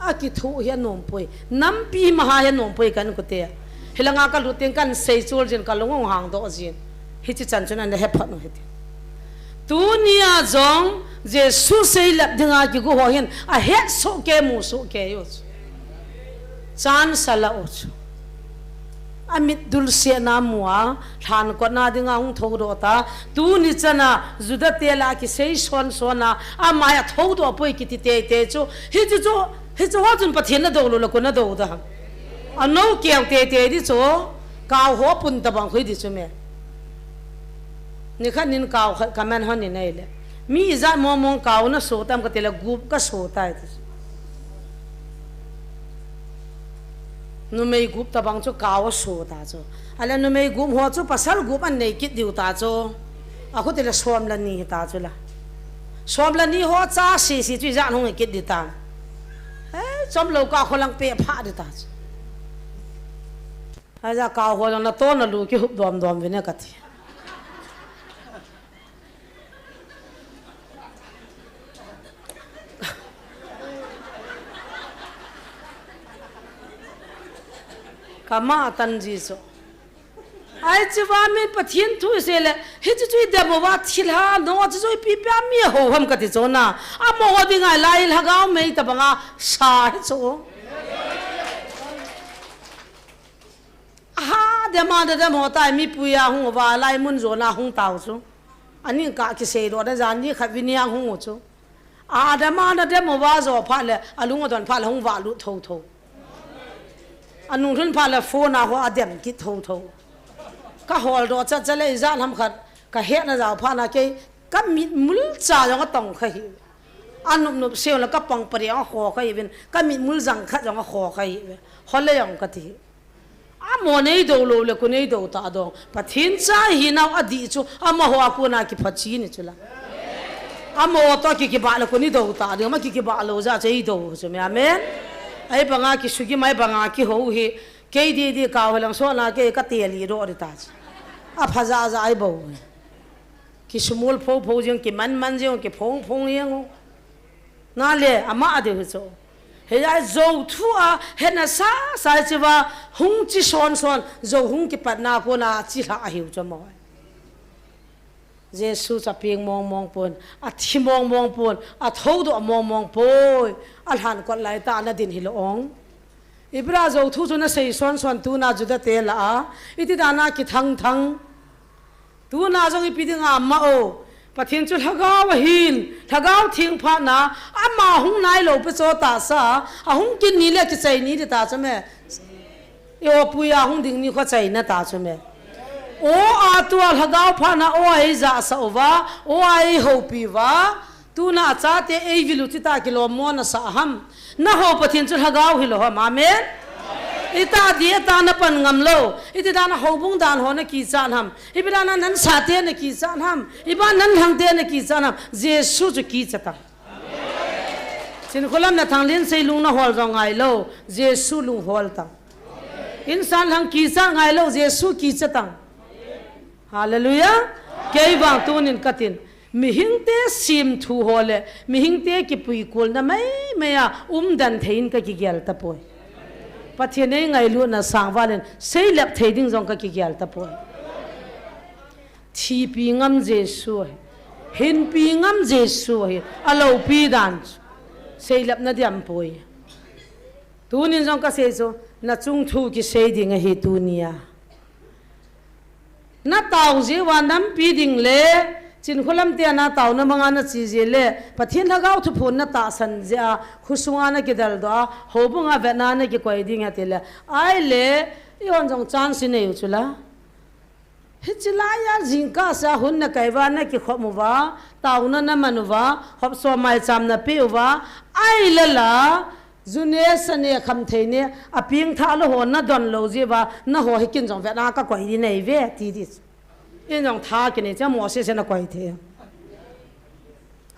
A kithu hi anom poi. Nampi maha hi anom poi kan kute. Hilanga ka lut teng kan sei chul jin ka lung hung hang doh jin. Hiche chan chun an he phat u hiti. Tunia jong Jesu seilep dinga kigo ho hin ahet soh kei mu soh kei u chu. Chance ala u chu. Amit dulse na mu a, lhan kot na dinga hung thou doh ta. Tuni chan a, Juda te la kisei son son a, ama hi athou doh poi kiti tei tei chu. Hichu chu, hichu ho chun Pathen na dou lou le koi na dou da. Anou keu tei tei di chu, kau ho pun tabang khu di chu me. Nikhat nin kau khat ka man hon in ei le. Mi ijat mong mong kau na so tam kati le gup ka so tai ti. Numei gup tabang chu kau aso ta chu. Ale numei gup ho chu pasal gup an nei kit diu ta chu. Akhu ti le som le ni ta chu la. Som le ni ho cha si si chu ijat hung kit di ta. Eh, chom lou ka kholang pe pha di ta chu. Aja kau ho jong na to na lu kihup dom dom vin e kati. Kama tan ji chu. Ai chi va min Pathen thu sei le, hichu chu i dem uva thilha, no chu chu ipi ipi a mi ho ham kati chu na. Amaho dinga lai lhagao mei tabanga sa hi chu. Aha, dem a dem ho tai, mipui a hung uva, lai mun jon a hung tau chu. Aning ka kisei doh na jan ni khat vin a hung u chu. A dem a dem uva jo phat le, alung adon phat le hung va lut tho tho. Anung lhun phat le phone a ho adem kit tho tho. Ka hol doh chat chat le ijat ham khat, ka het na jao phat na kei, ka mit mul cha jong atong kha hi. Anup nup seu le ka pang pari a kho kha hi vin, ka mit mul jang khat jong akho kha hi ve. Hol le jong kati hi. Amaho nei dou lou le koi nei dou ta dong. Pathen cha hi nau adih chu amaho a kona kiphachi ni chu la. Amaho to ki kibah le koi nei dou ta ding, ama ki kibah lou ja chu ei dou chu me, amen. Ai banga kisugi mai banga kihou hi. Kei di di kau helang so na kei ka te li ro di ta chu. Apha ja ja ai bou. Kisumul pho pho jeng, kiman man jeng, kiphong phong jeng. Na le, ama a deu hi chu. Hei a jou thu a, hena sa, sa chi va, hung chi son son, jou hung kipat na kona chi lha ahiu chu mo. Jesu cha peng mong mong pon, athi mong mong pon, athou doh mong mong poi, alhan kot lai ta na din hi lo ong. Ibra jou thu chu na sei son son tuna Juda te la a, iti dana kithang thang. Tuna jong ipi dinga ma o. Pathen chu lhagao ahin, lhagao theng phat na, ama hung nai lou pe cho ta sa, ahung kin ni le kichai ni di ta chu me. I o pui a hung ding ni kho chai na ta chu me. O a tua lhagao phat na, o a ei ja sa uva, o a ei houpi uva, Tuna achate ei vil u chita kilom mo na sa ham. Na ho Pathen chu lhagao hi lo ham. Amen. Ita di ita na pan ngam lou. Iti dan a houbung dan ho na kichat ham. Ipi dan a nan sate na kichat ham. Iba nan lhangte na kichat ham. Jesu chu kicha ta. Chinkholam na Thanglinsei lung na hol jong ngai lou, Jesu lung hol tang. Insan lang kicha ngai lou, Jesu kicha tang. Hallelujah. Kei vang tunin katin, mihingte simthu ho le mihingte kipuikolna maimai a umdan thei in kakigel tapoi. Pathen eingailut na sangval in seilep thei ding jong kakigel tapoi. Thipi ngam Jesu ahi. Hinpi ngam Jesu ahi. Aloupi dan chu seilepna diam poi. Tunin jong kasei chu, nachung thu kisei ding ahi tunia. Natao jeh uva nampi ding le, Chinkholam te a natao na manga nache jeh le, Pathen Lhagao thuphon natahsan jeh a, khosunga nakidaldoh a, houbunga vetna nakikoi ding ahi tile, ahile, eihon jong chance inei u chula. Hiche laiya jingkah sa hun nakai uva, nakikhop uva, taona naman uva, hopso maicham napeh uva, ahilouleh, ju ne, sa ne, kham thei ne, apeng thah lou ho nadon lou jeh uva, naho hi kin jong vetna kakoi ding nahi uve, ti ding. Ijong tha kinei cheh Moses in akoi thei.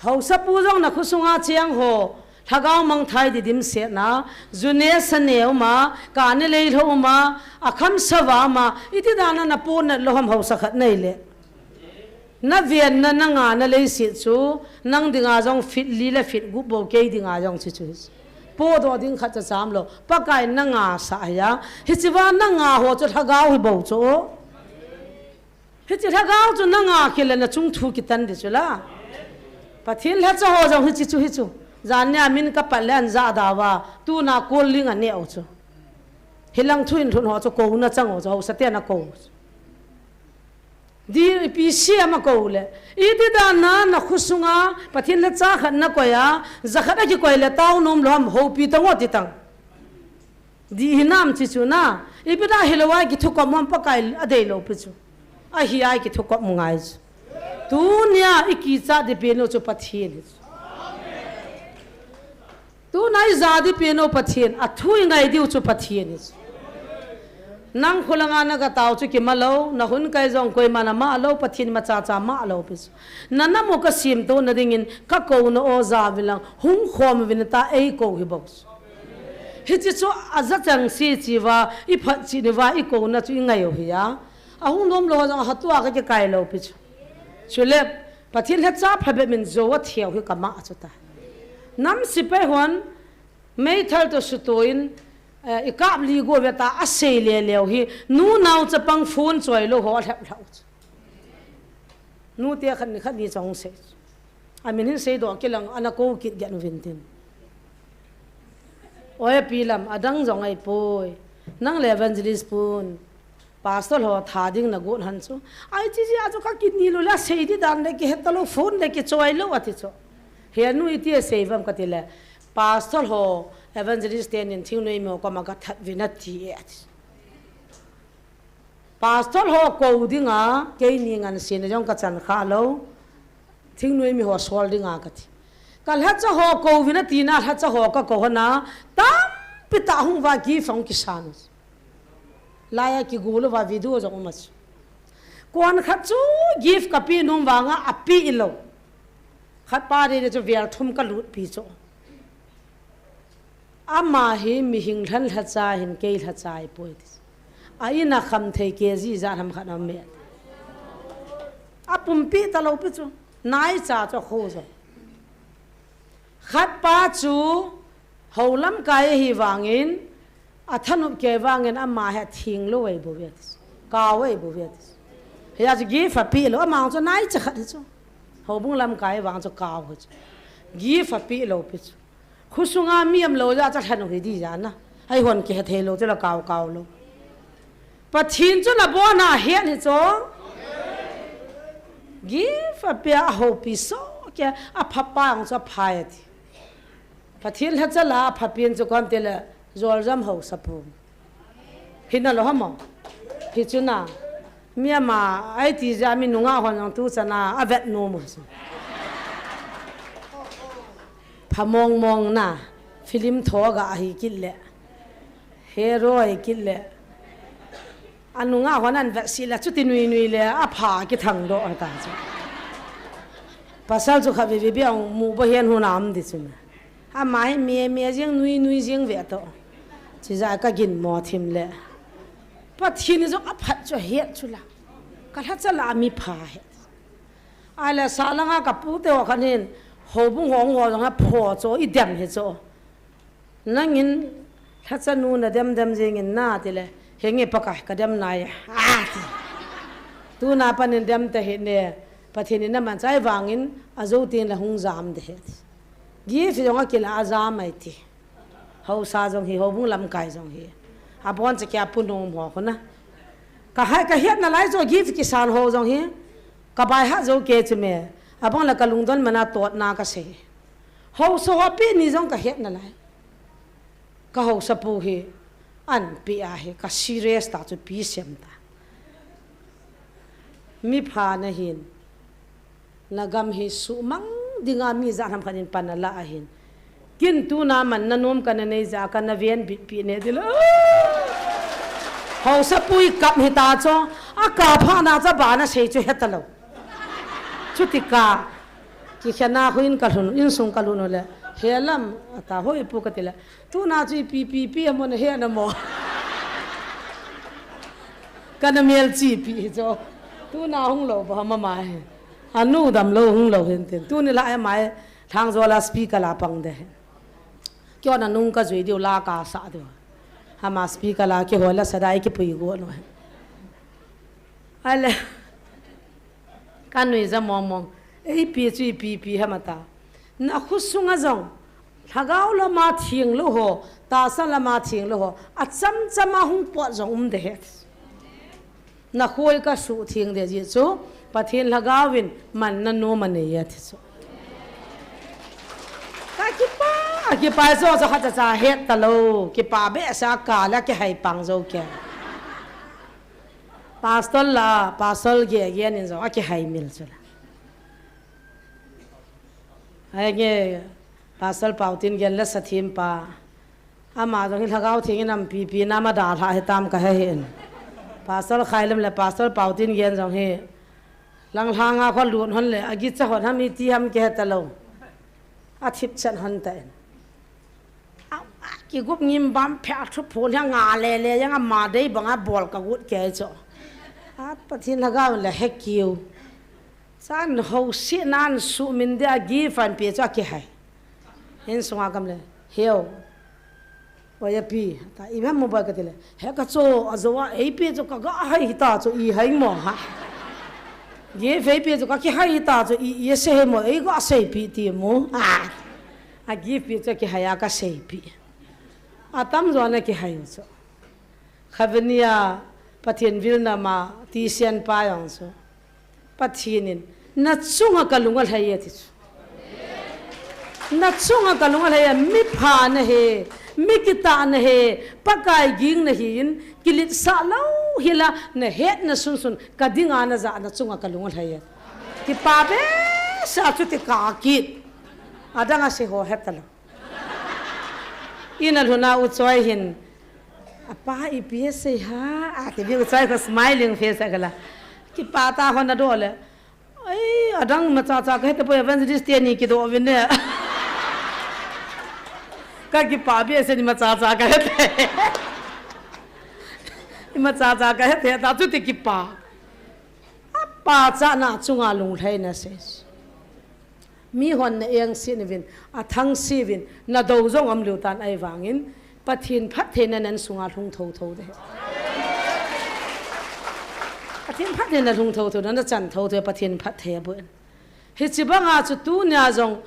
Haosapu jong nakhosunga cheng ho, lhagao mangthah di dimset na, ju ne sa ne uma, kap ne lei lhou uma, akham sava uma, iti dan a napohnat lou ham haosa khat nahile. Navenna, nangana leiset chu, nang dinga jong feet li le feet gup bou kei dinga jong chu chu. Pohdoh ding khat cha cham lou, Pakai in nangah sah ahi a, hiche va nangah ho chu lhagao hi bou chu. Hiche lhagao chu nangah kile nachung thu kitan ding chula. Pathen lhacha ho jong hiche chu hi chu. Jan nia min kapat le anjah da uva, tuna kol ling aneh u chu. Hilang thu in lhun ho chu kouna chang u chu, haosa te nakou u chu. Di ipi sia makou le. Iti dan a nakhosunga, Pathen lhacha khat nakoi a, jakhat akikoi le tao nom lou ham houpi tang o ti tang. Di hinam chi chu na. Ipi da hilou a kithukop mong Pakai adei lou pi chu. Ahi a kithukop mu ngai chu. Tunia ikicha di pen u chu Pathen hi chu. Tuna ija di pen u Pathen, athu ingai diu chu Pathen hi chu. Nang kholanga nagatao chu kimalou, nahun kai jong koima nama lou, Pathen macha cha ma lou pi chu. Nanam u kasimto nadingin, kakouna o ja uvin lang, hung khom uvin ta eikou hi bou chu. Hiche chu aja chang si chi uva, iphat chi ni uva, ikouna chu ingai u hi a. Ahung nom lou ho jong ahatua kakikai lou pi chu. Chule, Pathen lhacha phabep in jou atheu hi kama chu ta. Nam sepai hon, meithal toh sutoh in, eh, ikap li go ve ta asei le leu hi, nu nao chapang phone choi lou ho alhep lhau chu. Nute khat ni khat ni chong sei. Amin hin seidoh kilang, ana kou kit get uvin tin. Oi, pi lam, adang jong ahipoi. Nang le evangelist pun. Pastor ho tha ding nagot han chu. Ai, chi chi a chu kakit ni lou le, sei di dan le kihet talou, phone le kichoi lou ati chu. He nu iti asei uvam kati le. Pastor ho, evangelist tenin thingnoi mi ho koma kathat uvin ati e ati. Pastor ho kou dinga, keini ngansena jong kachan kha lou, thingnoi mi ho sol dinga kati. Kalhacha ho kou uvin atina, lhacha ho kakou hon a, tampi tah hung uva gift ahung kisan u. Laiya kigol uva video jong um a chu. Kon khat chu gift kapeh nom vanga apeh lou. Khat pa dei dei chu vel thum kalutpi chu. Ama hi mihing lhan lhacha hin kei lhacha ahipoi ti. A in a kham thei kg ijat ham khat aum e. Apumpi talou pi chu. Naicha chu akho jong. Khat pa chu hou lamkai ahi vangin, athanop kei vangin ama hi atheng lou ahi bou ve ti. Kau ahi bou ve ti. Hia chu gift apeh lou, ama chu naicha khat hi chu. Houbung lamkai vang chu kau hi chu. Gift apeh lou pi chu. Khosunga mi umlou jeh a chu alhen u hi di jana. Eihon kihethei lou chu la kau kau lou. Pathen chu nabon a het hi chu. Gift apeh a houpi soh kei a, apha pa ang chu aphai ati. Pathen lhacha la apha pen chu kom tile joljam haosapu. Hina lou ham o. Hi chu na. Mi ama, aiti jeh a mi nungah hon jong tuchan a, avet nom u chu. Pha mong mong na, film tho ga ahi kit le. Hero ahi kit le. Anungah hon an vet sih le, chuti nui nui le, apha kithang doh ta chu. Pasal chu kha vivi bi ang mu bo hian hun am di chu na. Ama hi me me jeng, nui nui jeng ve to. Chija ka ginmo thim le. Pathen in jong aphat chu ahet chu la. Ka lhacha la mi pha he. Ahile sa langa ka pu te ho khan hin, houbung hong ho jong ha pho cho, i dem hi cho. Nangin lhacha nu na dem dem jeng in na ti le, henge Pakai ka dem nai a ti. Tuna panin dem ta hih in, Pathen in na man chai vangin ajo tin la hung jam de he ti. Gift jong akila a jam ai ti. Haosa jong hi, houbung lamkai jong hi. Abon cha kia pu nom ho khuna. Ka hai ka hiat na lai cho gift kisan ho jong hi. Ka bai ha jo ke chu me. Abang la ka lungdon mana tot na ka sei. Haosa ho pi ni jong ka hiat na lai. Ka haosa pu hi. An pi a hi. Ka serious ta chu pi sem ta. Mi pha na hin. Na gam hi suhmang dinga mi jat ham khat in pan ala ahin. Kin tuna man na nom ka na nei ja ka na ven bit pi ne dilo. Haosa pu i kap hi ta cho. A ka pha na cha ba na sei chu heta lo. Chuti ka. Ki khana khu in ka lhun, in sung ka lhun le. He lam ata hoi pu ka ti le. Tuna chu i pi pi pi mo na he na mo. Ka na mel chi pi hi cho. Tuna hung lo ba mama he. Anu dam lo hung lo hen tin. Tuni la e mai thang zo la speaker la pang de. Kyo na nung ka jui diu la ka sa diu. Hama speaker la ki ho la sa dai ki pui go no. Ale. Ka nui ja mong mong. Ei pi chu i pi pi hama ta. Na khusunga jong. Lhagao lama thing lo ho. Tasa lama thing lo ho. A cham chama hung pot jong um de he. Na khoi ka suh thing de ji chu, Pathen lhagao in man na nom a nei a ti chu. Ka kipa, a kipa zo zo kha cha cha het ta lo, kipa be sa ka la ki hai pang zo ke. Pastor la, pastor ge ge nin zo a ki hai mil chu la. Ai nge, Pastor Pautin gen le sa thim pa. Ama jong hi lhagao theng in am pi pi na ma da lha he tam ka he hin. Pastor Khailem le Pastor Pautin gen jong hi. Lang lhanga kho lut hon le, a gi cha hon ham i ti ham ke he ta lo. A thip chan hon ta in. A, a, ki gup ngim bam phe a thu pho le nga le le yang ama dei banga bol ka gut ke cho. A Pathen lhagao le he kiu. Chan ho si nan su min de a gi fan pi cho a ki hai. Hin sunga kam le. Heu. Oya pi, ta i mem mobile ka ti le. He ka cho, a zo a, ei pi cho ka ga hai hi ta cho i hai mo ha. Gi fei pi cho ka ki hai hi ta cho i, i se he mo, ei ga sei pi ti mo. A. A gi pi cho ki hai a ka sei pi. A tam zo na ki hai cho. Khavenia Pathen vilna ma ti sian pa jong chu. Pathen in, na chunga ka lunga lhai e ti chu. Na chunga ka lunga lhai e, mi pha na he, mi kita na he, Pakai ging na hi in, kilit sa lo hi la, na het na sun sun, ka dinga na ja na chunga ka lunga lhai e. Kipa be sa chu ti ka kit. Adang a se ho het ta lo. Ina lhuna u choi hin. Apa i pi sei ha. A ti bi u choi ko smiling face a kala. Kipa ta hon a do le. Ai, adang ma cha cha ka he ta po evangelist te ni ki do vin ne. Ka kipa bi se ni ma cha cha ka he te. Ma cha cha ka he te ta chu ti kipa. Apa cha na chunga lung lhai na se. Mi hon na eng si ni vin, a thang si vin, na do jong om liu tan ai vangin, Pathen phattheina nan sunga lhung tho tho de. Pathen phattheina lhung tho tho, na chan tho tho, Pathen phatthei a bu en. Hi chi banga chu tu nia jong,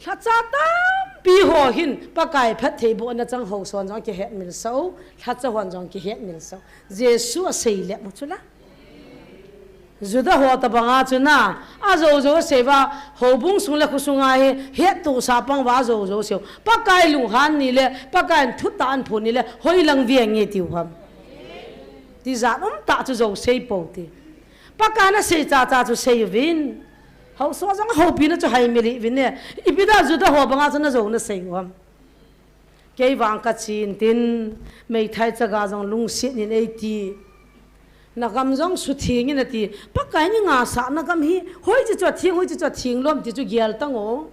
lhacha tampi ho hin, Pakai phatthei bu na chang ho son jong ki het mil so, lhacha hon jong ki het mil so. Jesu a sei le mu chu la. Juda ho ta banga chu na, a jo jo sei va, ho bung sung le khu sunga hi, het tu sa pang va jo jo sei. Pakai lunghan ni le, Pakai thu ta an phu ni le, hoi lang vi nge tiu ham. Ti ja um ta chu jo sei po ti. Pakai na sei cha cha chu sei vin. Ho so jong ho pi na chu hai mi li vin ne. I pi da Juda ho banga chu na jo na sei ham. Kei vang ka chin tin, meithai chaga jong lungset in ei ti. Na gam jong su thing in a ti. Pakai ni nga sa na gam hi, hoi chi chu a thing, hoi chi chu a thing lom ti chu gial tang o.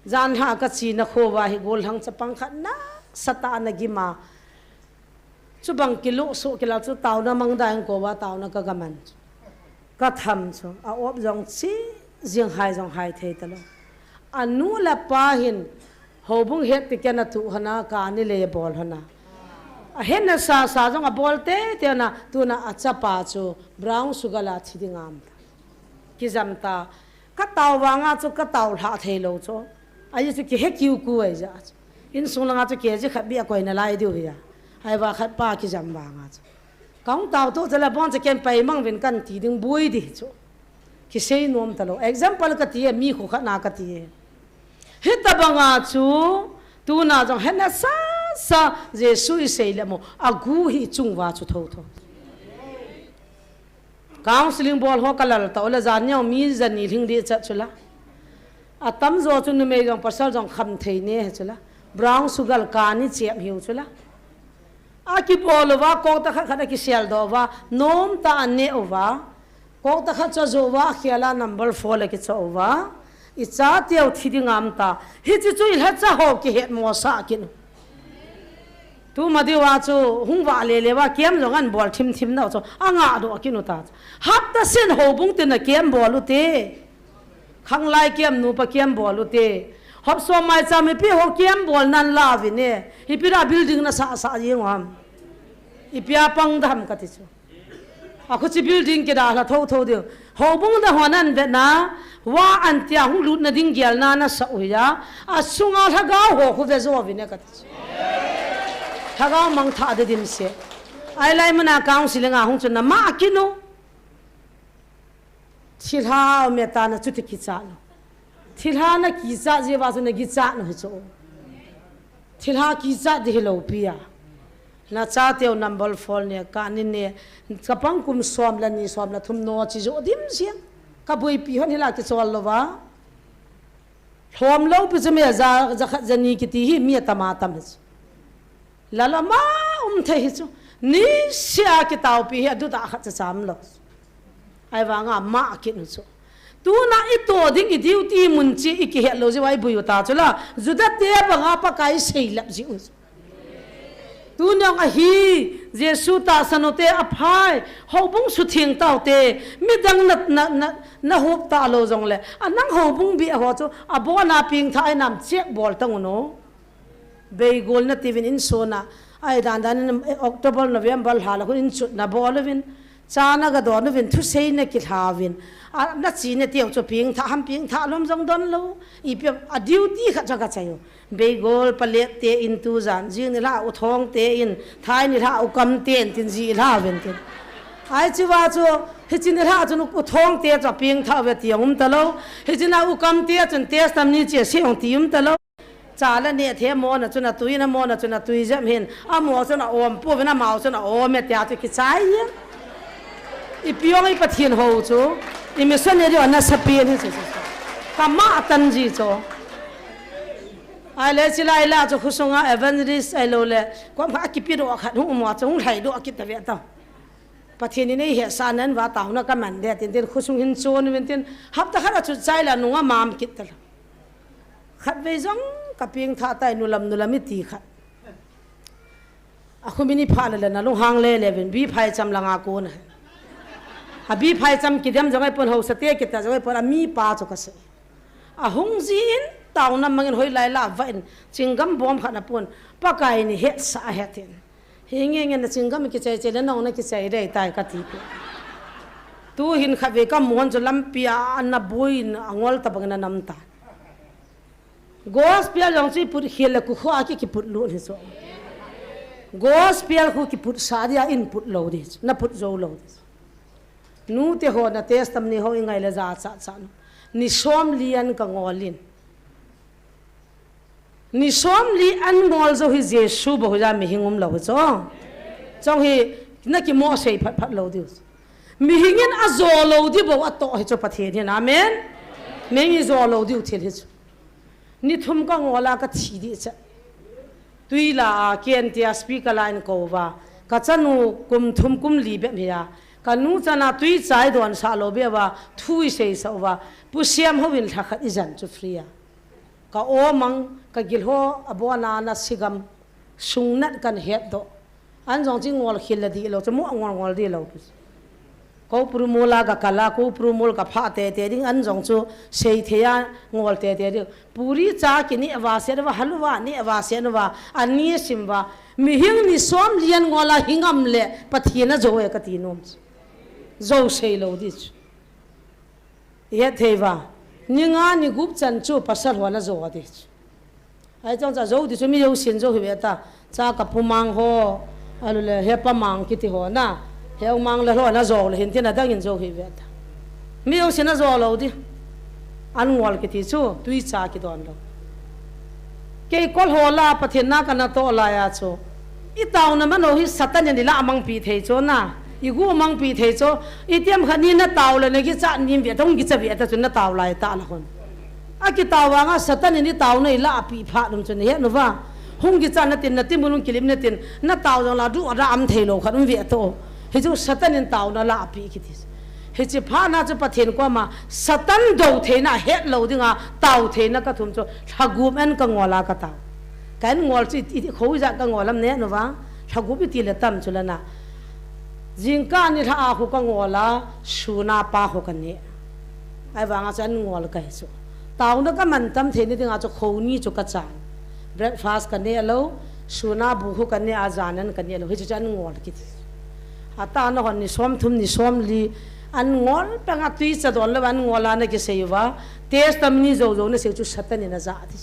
Janhi ka chena kho uva hi gollhang chapang khat nasatah a ana gim a. Chubang kilu su kila chu taona mangda in kou va taona ka gaman. Ka tham chu a op jong chi jing hai jong hai thei talou. Anu le apa hin houbung het ti kena tu hana ka ni le bol hana. A hena sa sa jong a bol te te na tuna a chapa chu brown sugar la thi ding am ta. Kijam ta, ka tao vanga chu ka tao lha thei lou chu. Ahi chu kihe kiu ku ahi ja chu. Insung langa chu kg khat bia koina lai diu hi ja. Ahi va khat pa kijam vanga chu. Ka hung tao to chala bon cha ken pai mang vin kan ti ding bui di chu. Kisei nom talou. Example ka ti e, mi khu khat na ka ti e. Hitabanga chu, tuna jong hena sa sa Jesu i sei le mo, a gu hi chung va chu tho tho. Counseling bol ho ka lal ta, ola jan neo mi jan ni hling di chat chula. A tam jo chu numei jong pasal jong kham thei ne he chula. Brown sugar ka ni chiam hiu chula. A kibol uva, kok ta khat khat a kisel do uva, nom ta a ne uva. Kok ta khat cha jo uva, a khiala number four le kicho uva. I cha teu thi ding am ta. Hichi chu i lha cha ho kihet mo sa kin. Tu ma diu a chu hung va le le va kiam jong an bol thim thim nau chu. A nga do kin u ta chu. Hapta sen houbung te na kiam bol u te. Khanglai kiam nupa kiam bol u te. Hop so mai cha mi pi ho kiam bol nan la vi ne. Hi pi ra building na sa sa yeng ham. I pia pang dam ka ti chu. A khu chi building kida hla tho tho diu. Houbung da hon an ve na, wa an tia hung lut na ding gial na na sa u ya. A sunga lhagao ho khu ve zo vi ne ka ti chu. Lhagao mang tha de dim se. Ai lai mana counseling a hung chu na ma kinu. Thilha me ta na chu ti kicha no. Thilha na kicha je va chu na kicha no hi chu. Thilha kicha di hi lo pi a. Na cha teu number four ne, ka ni ne, ka pang kum som la ni som la thum no chi jo dim siam. Ka bui pi hon hi la ki chol lo va. Lhom lo pi chu me ja, ja khat ja ni kiti hi mi a tam a tam hi chu. Lala ma um thei hi chu. Ni sia ki tau pi hi a du da khat cha cham lo. Ai vanga ma kin chu. Tuna i to ding i duty mun chi i kihet lou jiu ai bui u ta chu la. Juda te banga Pakai seilap jiu. Tuna ahi, Jesu tahsan u te aphai, houbung sutheng tau te, midang na, na, na, na hop ta lou jong le. A nang houbung bia ho chu, a bona ping tha ai nam check bol tang u no. Beigol na tivin in sona. Ai dan dan in October, November lha la khu in chut na bol uvin. Cha na ga don uvin, thusei na kilha uvin. A, na chi na teu chu ping tha, ham ping tha lom jong don lo. I pia, a duty khat cha ka chai u. Beigol palet te in tu jan. Jing ni lha u thong te in. Thai ni lha u kam te in tin ji lha uvin tin. Ai chi va chu, hi chi ni lha chu u thong te chu ping tha ve ti um ta lo. Hi chi na u kam te chun test tam ni che se ong ti um ta lo. Cha la ne the mo na chu na tui na mo na chu na tui jam hin. A mo chu na om pu ve na mau chu na om e tia chu kichai hin. I piong i Pathen ho chu. I missionary na sapi ni chu chu. Ka ma tan ji chu. Ai le chi lai la chu khusunga evangelist ai lo le. Kom kha kipi do khat hung mo chu hung lai do kit ta ve ta. Pathen in ei hesa nan va tauna ka man de tin tin khusung hin chon vin tin hapta khat a chu chai la nunga mam kit ta la. Khat vei jong ka ping tha tai nulam nulam i ti khat. A khumi ni pha le le na lung hang le le vin bi phai cham la nga ko na. A bi phai cham ki dem jong ai pon ho sa te ki ta jong ai pon a mi pa chu ka se. A hung ji in tauna mangin hoi lai la va in chinggam bom khat na pon Pakai ni het sa het in. Hi nge nge na chinggam kichai chai le nong na kichai dei tai ka ti pi. Tu hin kha ve ka muan chu lampi a na buin a ngol ta bang na nam ta. Gospel jong chu i put khel le ku kho a ki, ki put lut hi chu. Gospel khu ki put sa dia in put lo di chu. Na put zo lo di chu. Nu te ho na testimony ho i ngai le ja cha cha no. Ni som li an ka ngol in. Ni som li an ngol jo hi Jesu bou ja mi hing um lo hi chu. Chong hi na ki mo sei phat phat lo di chu. Mi hing in a zo lo di bou a to hi chu Pathen hin. Amen. Mi hing i zo lo di u thil hi chu. Ni thum ka ngol a ka thi di cha. Tui la a ken tia speaker line ko va. Ka chanu kum thum kum li bep hi a. Ka nu chana tui chai don sa lo be va. Thui sei sa va. Pu siam ho in lha khat i jan chu free a. Ka aw mang, ka gilho abona na sigam, sungnat kan het doh. An jong chu ngol khel la dih lou, chu mo ngol ngol dih lou. Ko prumul a ka kal a, ko prumul ka pha tete ding, an jong chu sei thei a ngol tete ding. Puri cha kine va se va, halwa ne va se va, ani sim va. Mihing ni som lian ngol a hingam le, Pathen a jo e ka ti nom chu. Jo sei lou dih chu. I het thei va. Ni nga ni gup chan chu pasal ho na jo dih chu. Ai chang cha jo dih chu mi jo sin jo hi ve ta. Cha ka pu mang ho. Alu le he pa mang kiti ho na. He mang le ho na jo le hin tin a dang in jo hi ve ta. Mi jo sin a jo lou dih. An ngol kiti chu tui cha kidon lou. Kei kol ho la Pathen na ka na to la ya chu. I tauna mano hi Satan in i la mang pi thei chu na. I gu mang pi thei chu. I tiam khat ni na tau le na ki cha nim ve ta, hung ki cha ve ta chu na tau lai ta la hon. A ki tau vang a Satan in i tauna i la pi pha lum chu na he nu va. Hung ki cha na tin na ti mun hung ki lim na tin na tau jong la du a da am thei lou khat um ve to. Hi chu Satan in tauna la pi kiti. Hichi pha na chu Pathen koma Satan do theina het lou ding a tau theina ka thum chu lha gup en ka ngol a ka tau. Ka en ngol chu i, i, kho i ja ka ngol am ne nu va. Lha gup i ti le tam chu la na. Jingkah ni lha a khu ka ngol a, sun a pa khu ka ne. Ai vang a chu an ngol ka hi chu. Tauna ka man tam thei ni ding a chu kho ni chu ka chan. Breakfast ka ne lou, sun a bu khu ka ne a, jan an ka ne lou. Hichi chu an ngol kiti. A ta na hon ni som thum ni som li an ngol peng a tui cha don lou an ngol a na ki sei va. Testimony jo jo na sei chu Satan in a ja ti.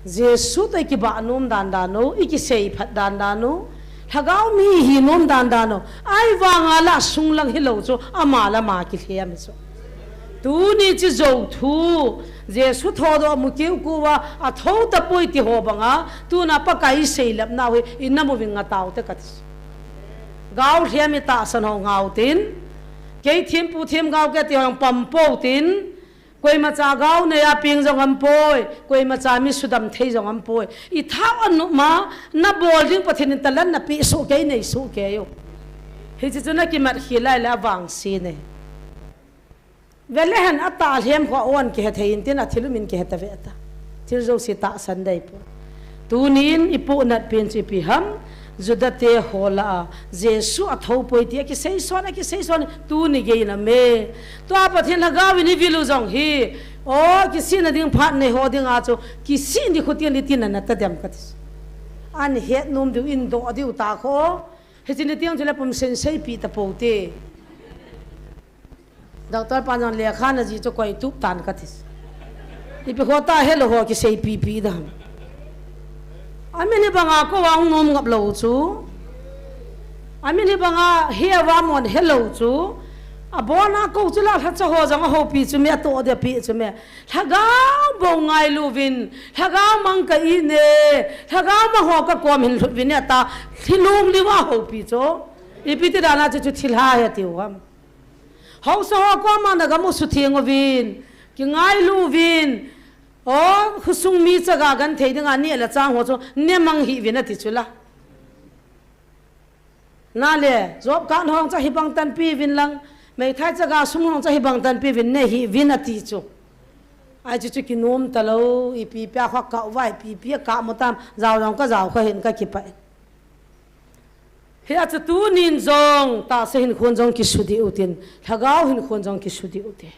Jesu to i ki ba nom dan dan u, i ki sei phat dan dan u, lhagao mi hi nom dan dan u, ai vang a la sung lang hi lou chu, ama la ma ki lhem chu. Tuni chi jo thu, Jesu tho do mu kiu ku va, a tho ta poi ti ho bang a, tuna Pakai i sei lap nau hi, i na mu ving a tau te ka ti. Gao lhem i ta san ho ngau tin, kei thim pu thim gao ke ti ho pam po tin, Koima cha gao nei a ping jong am poi, koima cha mi sudam thei jong am poi. I thao a nu ma, na bol ding Pathen in talan na pi su kei nei su kei u. Hichi chu na ki mat hi lai la vang si nei. Vele han a ta lhem kho on ki he thei in tin a thil um in ki he ta ve ta. Thil jo si ta san dai po. Tunin i pu nat pen chu ipi ham, Juda te ho la a, Jesu a tho poi ti a ki sei son, a ki sei son, tuni gei na me. Tua Pathen lhagao in i vil u jong hi, o, ki si na ding phat nei ho ding a chu, ki si ni khu ti ni ti na na ta dem ka ti. An het nom diu in do diu ta kho, hichi ni tiang chu le pum sen sei pi ta po te. Doctor pa jong lekha na ji chu koi tup tan ka ti. Ipi kho ta he lou ho ki sei pi pi dam. Amin hi banga ko vang nom ngap lou chu. Amin hi banga he va mon he lou chu. A bona ko chu la lha cha ho jong a ho pi chu me a to de pi chu me. Lhagao bo ngai lu vin. Lhagao mang ka i ne. Lhagao ma ho ka kom hin lhut vin ne ta. Thilung li va ho pi chu. Ipi ti dana chu chu thil ha he ti u ham. Hausa ho koma na gamu sutheng uvin, kingailu uvin, o, khosung mi chaga genthei dinga neh le chang ho chu, ne mang hih uvin ati chu la. Na le, job card hong cha hibang tanpi uvin lang, meithai chaga sum hong cha hibang tanpi uvin ne hih uvin ati chu. Ai chu chu kinom talou, ipi pia kha ka vai, ipi pia ka mo tam, jao jong ka jao kha hin ka kipai. Hia chu tunin jong, tahsa hinkhon jong kisudih utin, lhagao hinkhon jong kisudih ute.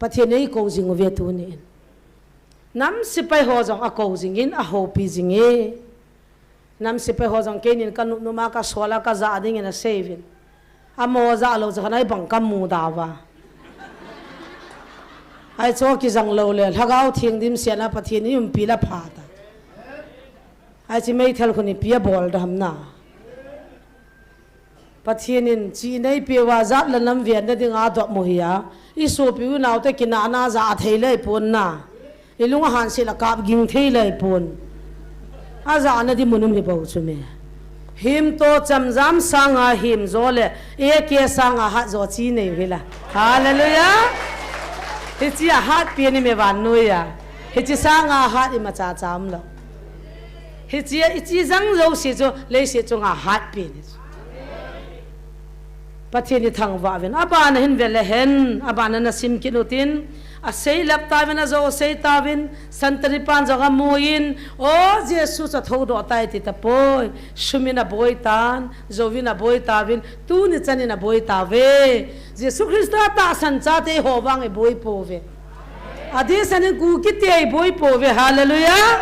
Pathen in eikou jing uve tunin. Nam sepai ho jong akou jingin, ahoupi jinge. Nam sepai ho jong keinin kanop nop a kasol a kajah dingin asei uvin. Amaho jah lou jeh a ibang kamu da uva. Ai chu kijang lou le, lhagao theng dimset a Pathen in umpi la pha ta. Ai chu meithal khun ipi abol dam na. Pathen in chi nei pe uva jat le nam ven na dinga dop mo hi a. I sopi u nau te kinahna ja a thei lei pon na. I lung a hanse la kap ging thei lei pon. A ja na di mun um hi bou chu me. Him to chamjam sanga him jo le, A K sanga hat jo chi nei u hi la. Hallelujah. Hichi a hat pi ni me van nu ya. Hichi sanga hat imacha cha um lou. Hichi a, ichi jang lou si chu, lei si chu nga hat pi ni chu. Pathen ithangvah uvin. Abana hin vele hen, abana nasim kit utin. Asei lap tauvin, ajou asei tauvin, santari pan jong amun, o Jesu chu athoudoh tai ti tapoi. Sumin aboi tan, jouvin aboi tauvin, tuni chanin aboi tauve. Jesu Christa tahsan chate ho vang iboi pouve. Adehset in Kukite iboi pouve, hallelujah.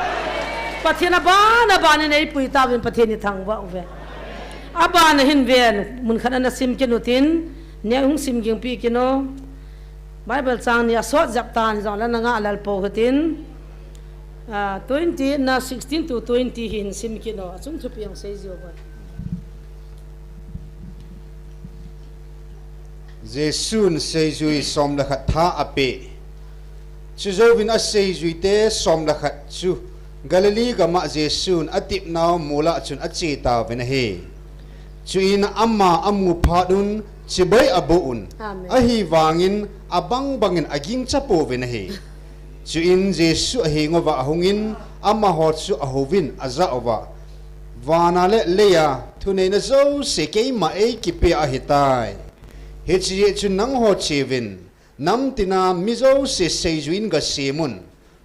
Pathen abana, abana eipui tauvin, Pathen ithangvah uve. Abana hin ven, mun khat a nasim kit utin, nehung sim ging pi kit un. Bible chang ni asot jep tan jongle nangah lel pou hitin. Ah, twenty na sixteen to twenty hin sim kit un. Achung thupi jong seijui uva. Jesun seijui som le khat tha apeh. Chujouvin aseijuite som le khat chu Galilee gam'a Jesun atepnau molah chun ache tauvin ahi. Chuin ama amu phat un chibai aboh un. Amen. Ahivangin abang bangin agingcha pouvin ahi. Chuin Jesu aheng uva ahungin amaho chu ahouvin ajah uva, vana le leiya thuneina jouse keima eikipea ahitai. Hiche jeh chun nangho cheuvin, nam tina mi jouse seijuiyin gasemun.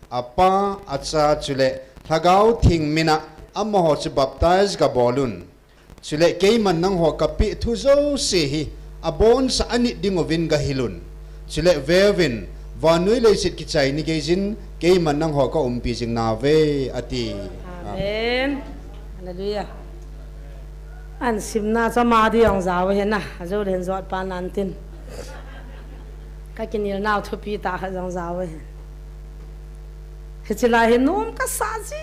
Apa, Acha chule Lhagao Theng mina amaho chu baptize gabol un. Chule keiman nangho kapeh thu jouse hi abonsa anit dinguvin gahil un. Chule veuvin, vannoi leiset kichai ni geijin keiman nangho kaumpi jing nauve, ati. Amen. Hallelujah. Ahin simna chu ama di jong jao ahi na, ajou le hin jot pa nan tin. Kakinel nau thupi tah khat jong jao ahi. Hiche lai hi nom kasah ji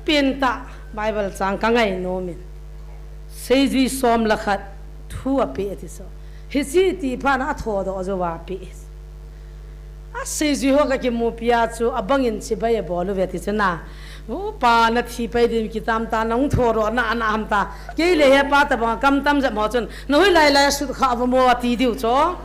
pen tah, Bible chang kangai nom in. Seijui som le khat thu apeh ati chu. Hiche ti phat na athoudoh jouva apeh. Aseijui ho kakimupi a chu abangin chibai abol uve ti chu na. Upa nathi pai din kitam ta, nahung thoudoh na ana ham ta. Kei le hepa tabang kam tam jep ho chun, na hoilai lai sut kha uvam ati diu chu.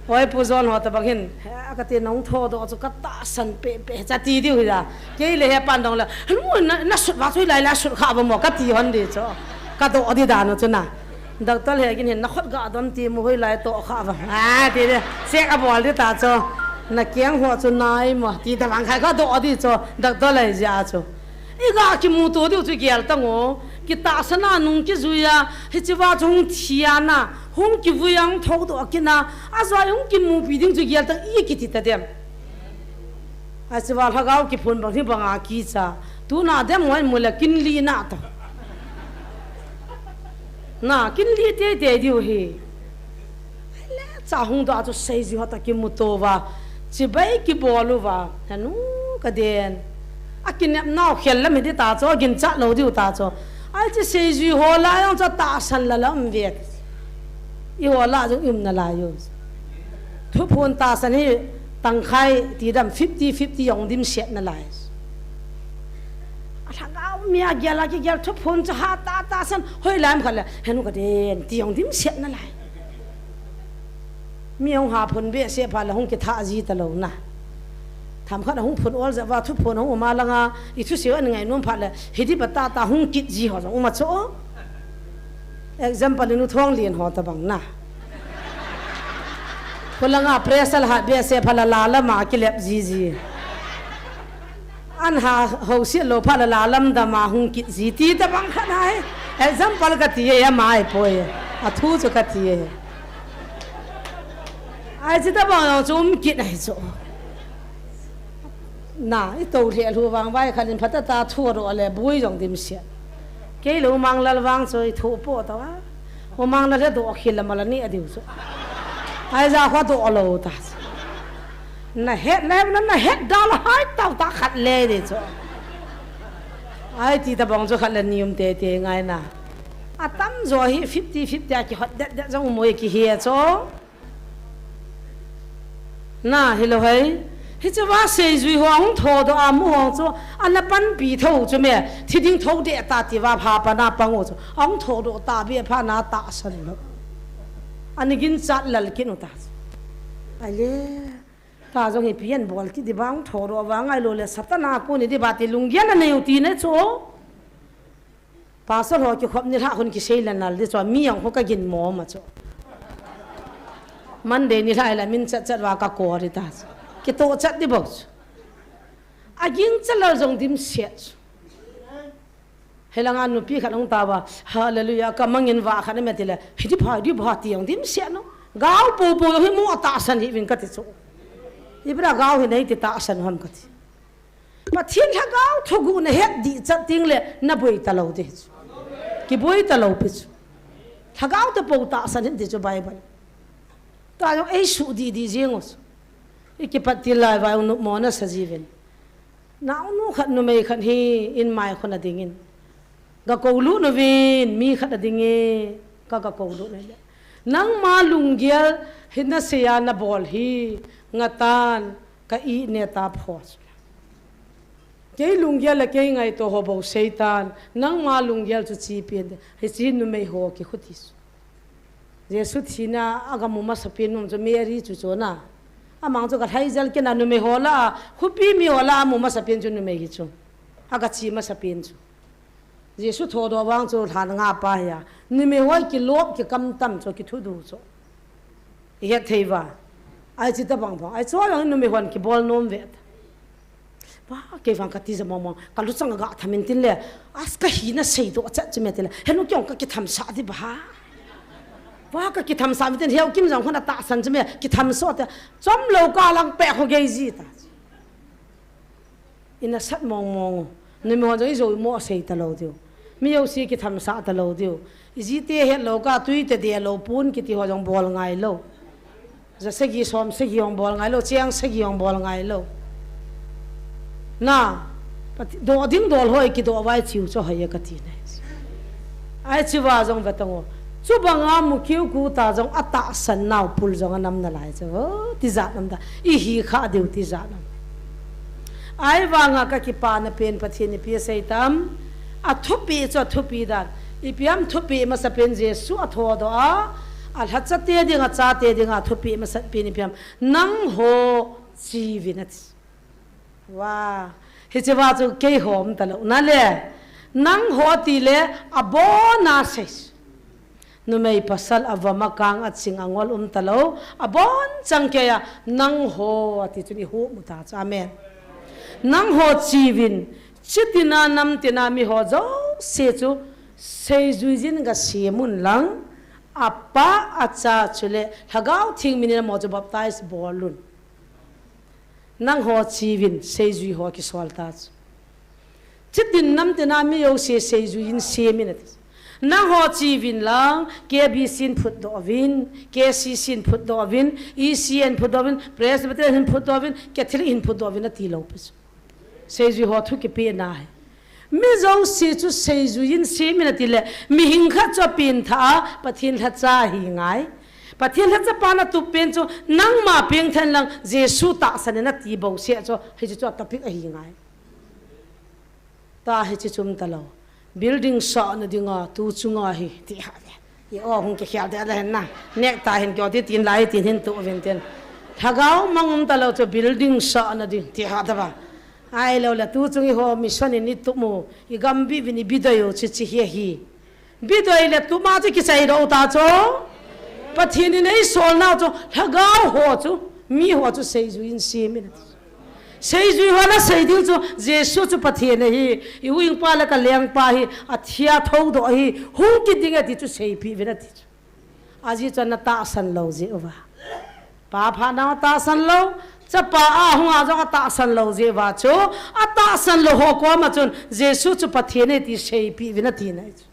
Oi, Pu John ho tabang hin, he, kati nahung thoudoh chu katahsan pehpeh cha ti diu hi da. Kei le hepan dong le, hanu na, nasut uva chu hoilai lai sut kha uvam kati hon di chu. Kadoh di dan u chu na. Doctor le gin hin nakhut gadon ti mu hoilai toh kha uvam. A, ti di. Check abol di ta chu. Nakeng ho chu nai mo. Ti tabang khai kadoh di chu. Doctor le jia chu. Iga kimuto diu chu gel tang o. Kitahsan a nung kijuiya. Hichea chu hung thia na. Hung kivui a hung thoudoh kit na. Ajou hung kimupi ding chu gel tang ikiti ta dem. Ahichea Lhagao kiphon bang hi banga kicha. Tuna dem hoi mu le kinli na ta. Na, kinli teitei diu hi. Lecha hung doh a chu seijui ho toh kimuto uva. Chibai kibol uva. Hanu kaden. Akinep nau khel lam hi di ta chu, aginchat lou diu ta chu. Ahi chu seijui ho lah a jong chu tahsan la lam ve. Eiho lah a jong um nalai u. Thuphon tahsan hi tangkhai ti dam fifty fifty jong dimset nalai. A Lhagao mi a gel a kigel thuphon chu hatah tahsan hoilai ham khat le, henu kaden ti jong dimset nalai. Mi hung haphon behseh phat le hung kithah ji talou na. Themkhat ahung phon ol jeh uva thuphon hung um a langa, i thusei u ana ngainom phat le, hiti pa tah tah hung kit ji ho jong um a chu. Example in u Thonglen ho tabang na. Khulanga pressure hat behseh phat le la lam a kilep jiji. An ha houset lou phat le la lam dam a hung kit ji ti tabang khat ahi. Example kati e, ama ahipoi. Athu chu kati e. Ahi chu tabang jong chu um kit ahi chu. Na, i tou lheh lhu vang vai khat in phatah a thu adoh le boi jong dimset. Kei le U Manglal vang chu i thu po tah a. U Manglal le doh khel le mal a neh diu chu. Ahi ja kho doh lou ta chu. Na het le na, na het da la hai tau ta khat le di chu. Ahi ti tabang chu khat le ni um teitei ngai na. Atamjo hi fifty fifty a kihot det det jong um e kihe chu. Na, hilou hoi. Hichea seijui ho ahung thoudoh a mu ho chu, ana panpi thou chu me, thi ding thou deh ta tia pha pa na pang u chu. Ahung thoudoh ta be pha na tahsan lou. Ana ginchat lal kit u ta chu. Ahile. Ta jong hi pian bol kit di bang thoudoh vang ahilou le Satan a kon di ba ti lunggel anei u ti na chu. Pastor ho kikhop nilhah hun kisei le nal di chu, mi jong ho kagin mo ma chu. Monday nilhah la min chat chat uva kakoi di ta chu. Kitoh chat di bou chu. Aging chalal jong dimset chu. Helanga nupi khat hung tauva, hallelujah, kamangin vah khat amet le, hiti pha, di pha ti jong dimset no. Gao popo jong hi mo tahsan hih uvin kati chu. Ibra gao hi nei ti tahsan ham kati. Pathen lhagao thoguh nahet dih chat teng le naboi talou ding chu. Kiboi talou pi chu. Lhagao te pou tahsan hih ding chu Bible. Tua jong eisuh dih dih jing u chu. Ikipat til lai uva jong nopmo nasa jiuvin. Naonu khat numei khat hi in mai khun adingin. Gakou lut uvin mi khat adingin. Ka gakou lut nai le. Nangma lunggel hi nasei a nabol hi. Ngatan. Ka ih neta pho chu. Kei lunggel le kei ngaito ho bou seitan, nangma lunggel chu chi pen te, hichi numei ho kikhuti chu. Jesu thina agamu masapen nom chu Mary chu chu na. Amang chu kalhai jel kena numei ho lah a, khopi mi ho lah a amu masapen chu numei hi chu. Agachi masapen chu. Jesu thodoh vang chu lhan nga pa hi a. Numei ho kilop kikam tam chu kithudu chu. Ihet thei uva. Ai chi tabang bang. Ai chu lang numei hon kibol nom ve ta. Pa, kei vang kati ja mong mong. Kaluchang aga thamin tin le. As kahina seidoh chat chu me ti le. Henu kiong kakithamsah di ba. Pa, kakithamsah mi tin heu kim jong khon atahsan chu me. Kithamsah te. Chomlou kalang pe ho gei ji ta. Ina sat mong mong u. Numei ho jong ijo imo sei talou diu. Mi jouse kithamsah talou diu. Ijite hetlou ka tui te delou pon kiti ho jong bol ngailou. Ja sagi som sagi jong bol ngailou, cheng sagi jong bol ngailou. Na, pati, doh ding dol ho ikidoh uva ichiu chu hoi e kati nai. Ai chiuva jong ve tang u. Chubanga mukiu ku ta jong atahsan nau pul jong anam nalai chu. O, tijat nam ta. Ihi kha diu tijat nam. Ai vanga kakipana pen Pathen ipi asei tam. Athupi chu athupi dan. Ipi ham thupi masapen Jesu athodoh a. Alhacha te ding, achate ding athupi masapen ipi ham. Nangho chiuvin ati. Wa, hiche va chu keiho um talou na le. Nangho ti le abona sei. Numei pasal avom akang aching angol um talou. Abon chang keiya nangho ati chun ihuhmu ta chu. Amen. Nangho chiuvin, chitina namtina miho jouse chu seijui jin gasem un lang. Apa, Acha chule Lhagao Theng minin amaho chu baptize bol un. Nangho chiuvin seijui ho kisol ta chu. Chitin namtina mi jouse seijui in semin ati. Nangho chiuvin lang, K B C in phutdoh uvin, K C C in phutdoh uvin, E C A in phutdoh uvin, Presbyterian in phutdoh uvin, Catholic in phutdoh uvin atilou pi chu. Seijui ho thu kipehna hi. Mi jouse chu seijui in semin ati le, mihing khat chu apengthah a, Pathen lhacha ahi ngai. Pathen lhachapan atup pen chu, nangma pengthah in lang, Jesu tahsan in ati bou seh chu, hiche chu atopic ahi ngai. Ta hiche chu um talou. Building sahna dinga, tu chunga hi, ti ha ve. I o hung kikhel de la hen na. Necktie hin kio ti tin lai tin hin tu uvin tin. Lhagao mang um talou chu building sahna ding, ti ha ta va. Ahilou le tu chung iho mission in itup u, igam bih uvin ibidoi u chu hiche hi ahi. Bidoi le tup ma chu kichai doh u ta chu. Pathen in eisolna chu, lhagao ho chu, miho chu seijui in semin ati. Seijui ho nasei ding chu, Jesu chu Pathen ahi, i u ingpa le ka lengpa hi, athi a thoudoh ahi, hung kit ding ati chu seipeh uvin ati chu. Ajeh chu ana tahsan lou jeh uva. Pa phat nau atahsan lou, chapa ahung a jong atahsan lou jeh uva chu, atahsan lou ho koma chun, Jesu chu Pathen ahi ti seipeh uvin ati nai chu.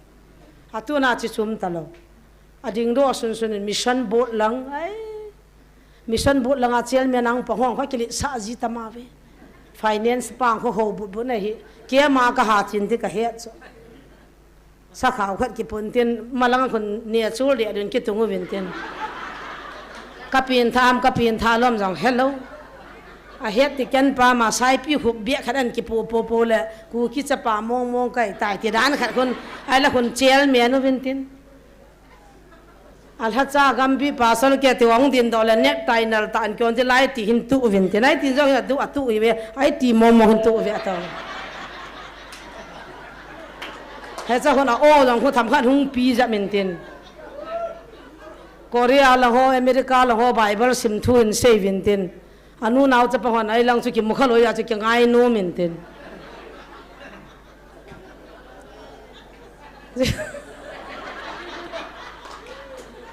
Atuna hiche chu um talou. Adingdoh sunsun in mission board lang, ai. Mission board langa chairman ang pa hong kho kiletsah ji tama ve. Finance pa ang kho ho but but na hi. Keima kaha chin ti kahet chu. Sakhao khat kipun tin, malang khun neh chul deh dun kitung uvin tin. Ka pengthah am, ka pengthah lou am jong helou. Ahet ti ken pa ma saipi khup beh khat an kipu pu pu le, Kuki chapa mong mong kahi tai ti dan khat khun, ahile khun chairman uvin tin. Alhacha gampi pasal kiti hung dingdoh le necktie nal tah in kion ti lai ti hin tu uvin tin, ai ti jong hin atu, atu uve, ai ti mong mong hin tu uve ata. Hiche hon a o jong khu themkhat hung pi jep intin. Korea lang ho, America lang ho Bible sim thu hin sei uvin tin. Anu nao chapa hon ahilang chu kimukha loi a chu kingai nom intin.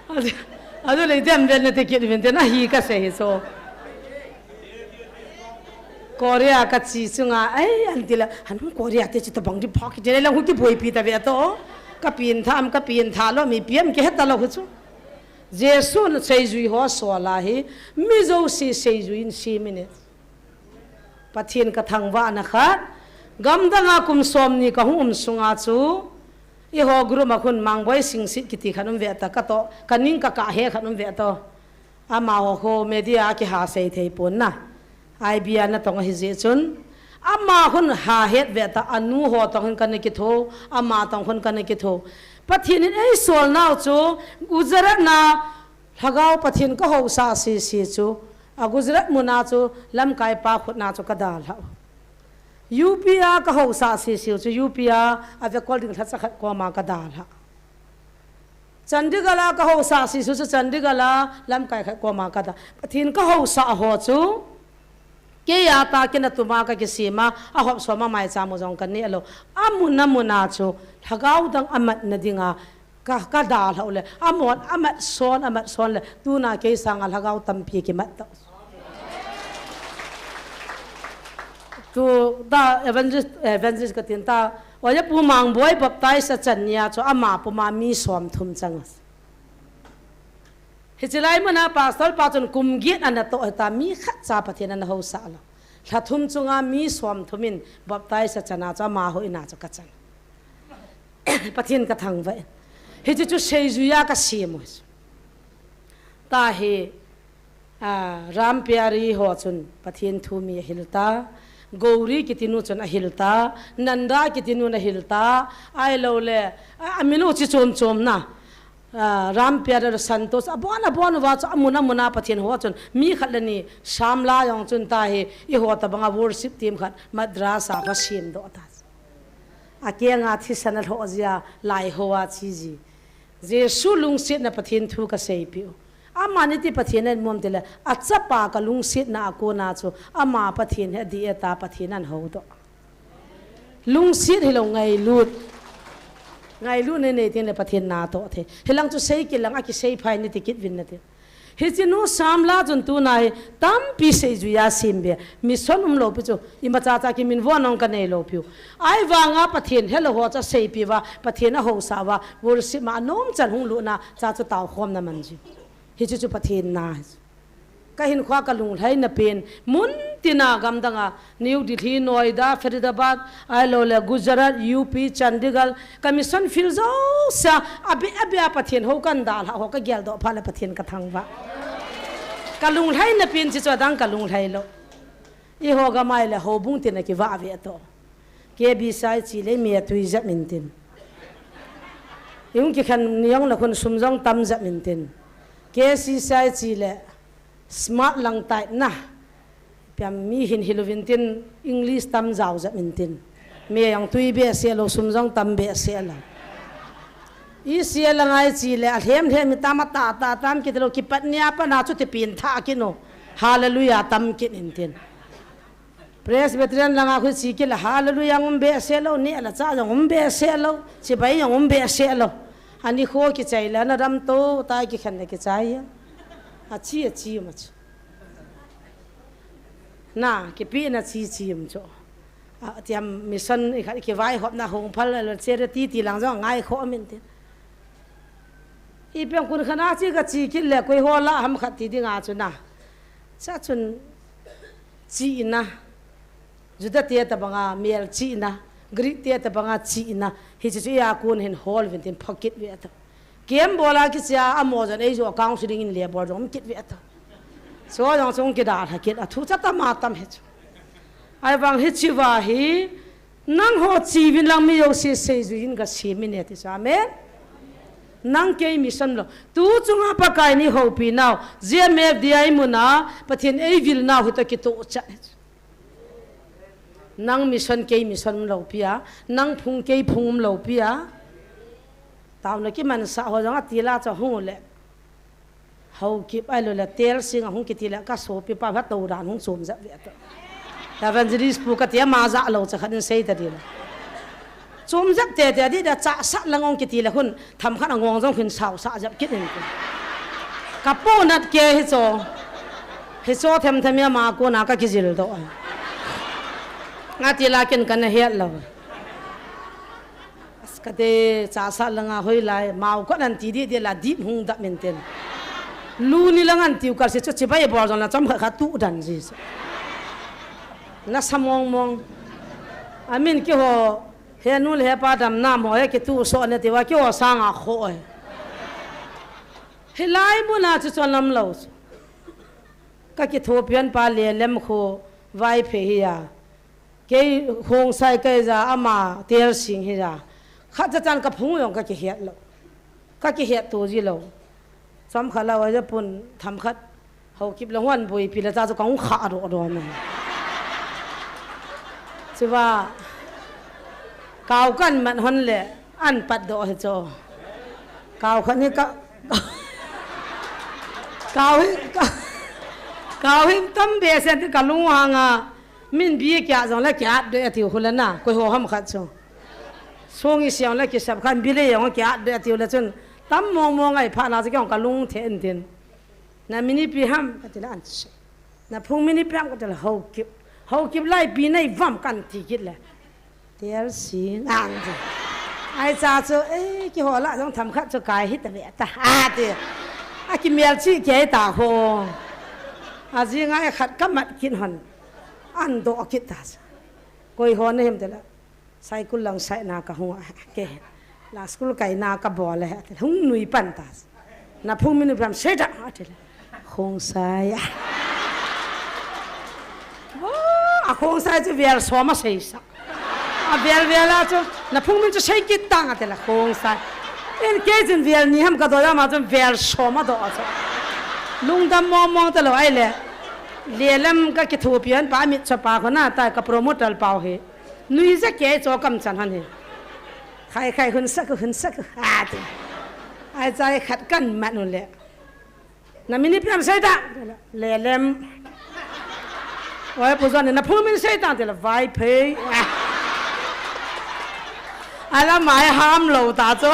Adu, adu lei dem vel nati kit uvin tin, ahi kasei hi chu. Korea kache chunga, ai, anti la, hanung Korea te chu tabang di phak, ti le lang hu kiboipi ta ve to. Kapin tham, kapin tha lou, mi piam kihe ta lou hu chu. Jesun seijui ho sol a hi, mi jouse seijui in sem in e. Pathen kathangvah na khat, gamdang a kum som ni kahung um sunga chu, eiho group a khun Mangboi Singsit kiti khat um ve ta, kato, kaning kakah he khat um ve to. Amaho khu media a kiha sei thei pon na. I B a natong ahi jeh chun. Ama khun ha het ve ta, anu ho tong hin kana kitho, ama tong khun kana kitho. Pathen in eisol nau chu, Gujarat na Lhagao Pathen kahousah sese chu, a Gujarat muna chu, lamkai pa khutna chu kadalhah. U P a kahousah sese chu, U P a, avekol ding lhacha khat koma kadalhah. Chandigarh a kahousah sese chu Chandigarh a lamkai khat koma kada. Pathen kahousah ho chu, kei a tah kina tuma kakisem a, ahop som a maicham u jong kaneh lou. Amun amun a chu, lhagao dang amatna dinga, ka, kadalhah u le. Amon, amat son, amat son le. Tuna kei sanga lhagao tampi kimat tau. Tu, ta evangelist, evangelist katin ta, Oja Pu Mangboi baptize achan nia chu ama puma mi som thum chang a. Hiche lai muna pastor pa chun kum get ana toh hita mi khat cha Pathen ana housah lou. Lha thum chunga mi som thum in baptize achan a chu amaho in a chu kachan. Pathen kathangvah e. Hiche chu seijui a kasem u chu. Tahi, A, Ram Pyari ho chun Pathen thu mi ahil ta, Gauri kiti nu chun ahil ta, Nanda kiti nun ahil ta, ahilou le, a, amin u chi chom chom na. A, Ram Pyari le Santosh, abon, abon uva chu amun, amun a Pathen ho chun, mi khat le ni, Samla jong chun tahi, eiho tabanga worship team khat, Madras a va sem doh ta. Akeng a thisan alhoh jia, lai ho a chi ji. Jesu lungsetna Pathen thu kaseipeh u. Amani ti Pathen in mom tile, achapa kalungsetna a kona chu, ama Pathen hi adih e ta Pathen in ahoudoh. Lungset hilou ngailut. Ngailut nei nei teng le Pathen natoh thei. Hilang chu sei kit lang akisei phai nati kit uvin nati. Hiche nu Samla chun tuna hi tampi seijui a sem be. Mission umlou pi chu, imacha cha kiminvo nong kanei lou piu. Ahivanga Pathen helou ho chu aseipi uva, Pathen ahousah uva, worship ma anom chan hung lutna cha chu taokhomna man ji. Hiche chu Pathen na. Kahinkhoa kalunglhaina pen, mun tina gamdanga, New Delhi, Noida, Faridabad, ahilou le Gujarat, U P, Chandigarh, ka mission field jousea, abeh, abeh a Pathen hou kadalhah ho kageldoh phat le Pathen kathangvah. Kalunglhaina pen chu adang kalunglhai lou. Eiho gam a ahile houbung tina kivah ve to. K B C a iche le mi atui jep intin. Ihung kikhen ni jong le khun sum jong tam jep intin. K C C a iche le smart lang tai na. Piam mi hin hilou vintin English tam jao jep intin. Mi jong tui behseh lou sum jong tam behseh lou. I C A lang a iche le alhem lhem mi tam atah tah tam kiti lou kipat nia pat na chuti pen thah kit no. Hallelujah tam kit intin. Presbyterian langa khu chi kit le, hallelujah jong um behseh lou, neh le chah jong um behseh lou, chibai jong um behseh lou. Ani kho kichai le, ana dam to, tai kikhen le kichai. Achi, achi ma chu. Na, kipehna chi chi um chu. A, tiam mission i khat kivaihopna hung phal le charity ti lang jong ngai kho min tin. Ipi jong kun khat a chi kachi kit le koi ho lah ham khat ti dinga chu na. Cha chun chihna. Juda te tabanga melchihna. Greek te tabanga chihna. Hiche chu eia kon hin hol uvin tin phakit ve ta. Kem bola kichia amo jon ei jo counseling in le bol jong kit ve ta. So jong chung kidalha kit a thu cha tama tam he chu. Ahivang hiche va hi Nangho chi uvin lang mi jouse seijui in gasem in e ti chu. Amen. Nang kei mission lou. Tu chunga Pakai in eihoupi nau. G M F D I muna Pathen eivil nau hita kitoh chan. Nang mission kei mission um lou pi a, nang phung kei phung um lou pi a. Taona kimansah ho jong a tila chu hung u le. Haokip ahilou le, Telsing a hung kiti le, ka sopipa pha tou dan hung chom jep ve ta. Evangelist pu kati ama ja lou cha khat in sei ta di le. Chom jep tete di da cha sat lang ong kiti le khun, tham khat a ngong jong khun sao sa jep kit in. Ka pu nat ke hi cho. Hi cho them them ya ma ko na ka kijil do. Nga ti la ken ka na het lou. As kate cha sat langa hoilai, mau ko nan ti di di la dip hung dap min ten. Lu ni lang an tiu kal se chu chibai bol jong la chom kha kha tu dan ji. Na sa mong mong. Amin kiho, he nu le he pa dam nam ho he kitu so ne ti wa kiho sanga kho e. Hilai muna chu chon lam lou chu. Ka kithopian pa le lem kho Vaiphei hi a. Kei Khongsai kei ja ama Telsing hi ja. Khat cha chan ka phung jong ka kihet lou. Ka kihet tu ji lou. Chom kha lou ja pun tham khat. Haokip le huan bui pi le cha chu ka hung kha do do na. Chiva. Kau kan man hon le an pat do hi cho. Kau khan hi ka. Kau hi ka. Kau hi tam be sen ti ka lung hanga. Min bi kia jong la kia de ati hu la na, koi ho ham khat chu. Song i siang la ki sap khan bi le jong kia de ati hu la chun. Tam mong mong ai pha na chu kiong ka lung the en tin. Na mini pi ham, ka ti la an se. Na phung mini pi ham, ka ti la Haokip. Haokip lai pi nei vam kan ti kit le. Telsing an ti. Ai cha chu, eh, kiho la jong tham khat chu kai hi ta ve ta. A ti. A kimel chi kei ta ho. A ji ngai khat ka mat kit hon. An do kit ta cha. Koi ho na hem te la. Saikul lang sai na ka hung a ke. La school kai na ka bol le. Hung nui pan ta. Na phung minu pam sei ta. A ti le. Khongsai a. Oh, a Khongsai chu vel som a sei sa. A vel vel a chu. Na phung min chu sei kit tang a ti la Khongsai. En kei chun vel ni ham ka do ya ma chun vel som a do a chu. Lungdam mong mong ta lou ai le. Lelem ka kithopian pa mit cha pa kho na ta ka promoter pau hi. Nui ja kei cho kam chan han hi. Khai khai hun sak hun sak ha ti. Ai chai khat kan man u le. Na mini pian sai ta. Lelem. Oi pu zon na phung min sai ta ti la Vaiphei. Ala mai ham lou ta cho.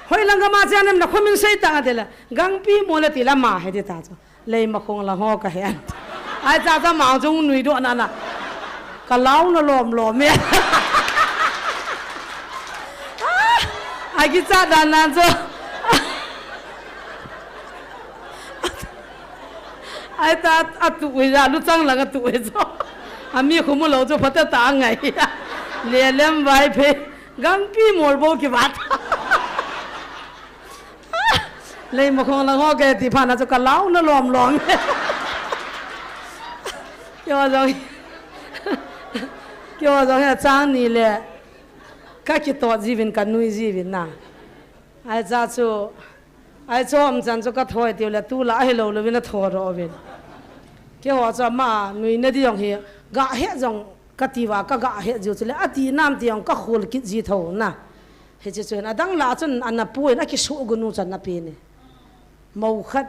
Hoi lang ka ma chan na khu min sai ta ti la. Gangpi mo le ti la ma he ti ta cho. Leimakhong lang ho ka he an. Ai cha cha mang chung nui do na na. Ka lau na lom lom e. Ai ki cha dan nan cho. Ai ta a tu e ja lu chang lang a tu e cho. A mi khu mu lou cho pha ta ta ngai. Lelem Vaiphei. Gangpi mol bo ki vat. Leimakhong lang ho ke ti pha na chu ka lau na lom lom. Kio jong. Kio jong he chang ni le. Ka kitot jiuvin ka nui jiuvin na. Ai cha chu. Ai chom chan chu ka thoi tiu le tu la ahi lou louvin a tho ro vin. Kio chu ama nui na di jong hi. Ga he jong ka ti va ka ga he jiu chu le a ti nam ti jong ka khol kit ji tho na. Hiche chu hin adang la chun ana pu in a kisu gu nu chan na pi ni. Mo khat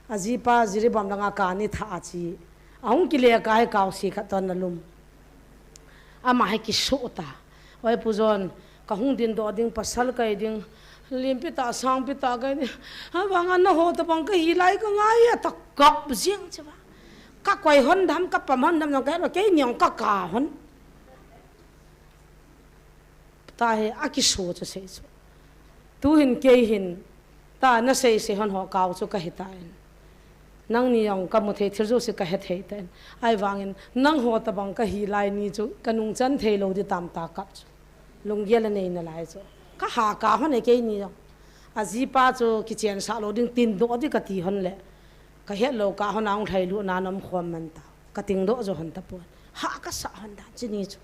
a jipa Jiribam langa ka ni tha a chi. A hung kile ka he kau si khat ton na lum. Ama he kisu ta. Oi pu jon ka hung din do ding pasal kai ding. Limpi ta sangpi ta kai ding. Ha vang an na ho ta bang ka hi lai ka ngai a ta kap jing che ba. Ka koi hon dam ka pam hon dam jong ka he lo kei niong ka ka hon. Ta he a kisu chu sei chu. Tu hin kei hin ta na sei sei hon ho kau chu ka he ta in. Nang ni jong ka mu thei thil jouse ka he thei ta in. Ai vangin nang ho ta bang ka hi lai ni chu ka nung chan thei lo di tam ta kap chu. Lunggel a nei na lai chu. Ka ha ka hon e kei ni jong. A jipa chu kichen sa lo ding tin do di ka ti hon le. Ka het lo ka hon a hung thlai lu na nom khom man ta. Ka ting do jo hon ta pon. Ha ka sa hon dan chi ni chu.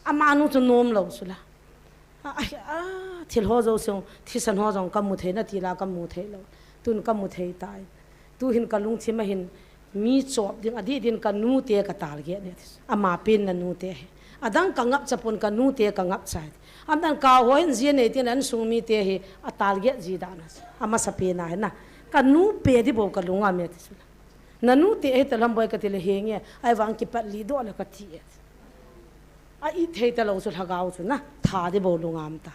Ama nu chu nom lou chu la. A, a, a, thil ho jo sung, thisan ho jong ka mu thei na ti la ka mu thei lou. Tun ka mu thei tai. Tu hin ka lungthim a hin Mi chop ding, adih din ka nute ka target e. Ama pen na nute hi. Adang ka ngapcha pon ka nute ka ngapcha hi. Aman ka ho hin jia nei tin an sung mite hi a target ji dan a. Amasa pen a hi na. Ka nu pe di bou ka lungam e ti chu. Na nute hi ta lam boi ka ti le henge. Ahivang kipat li doh le ka ti e. A it thei ta lou chu lhagao chu na. Tha di bou lungam ta.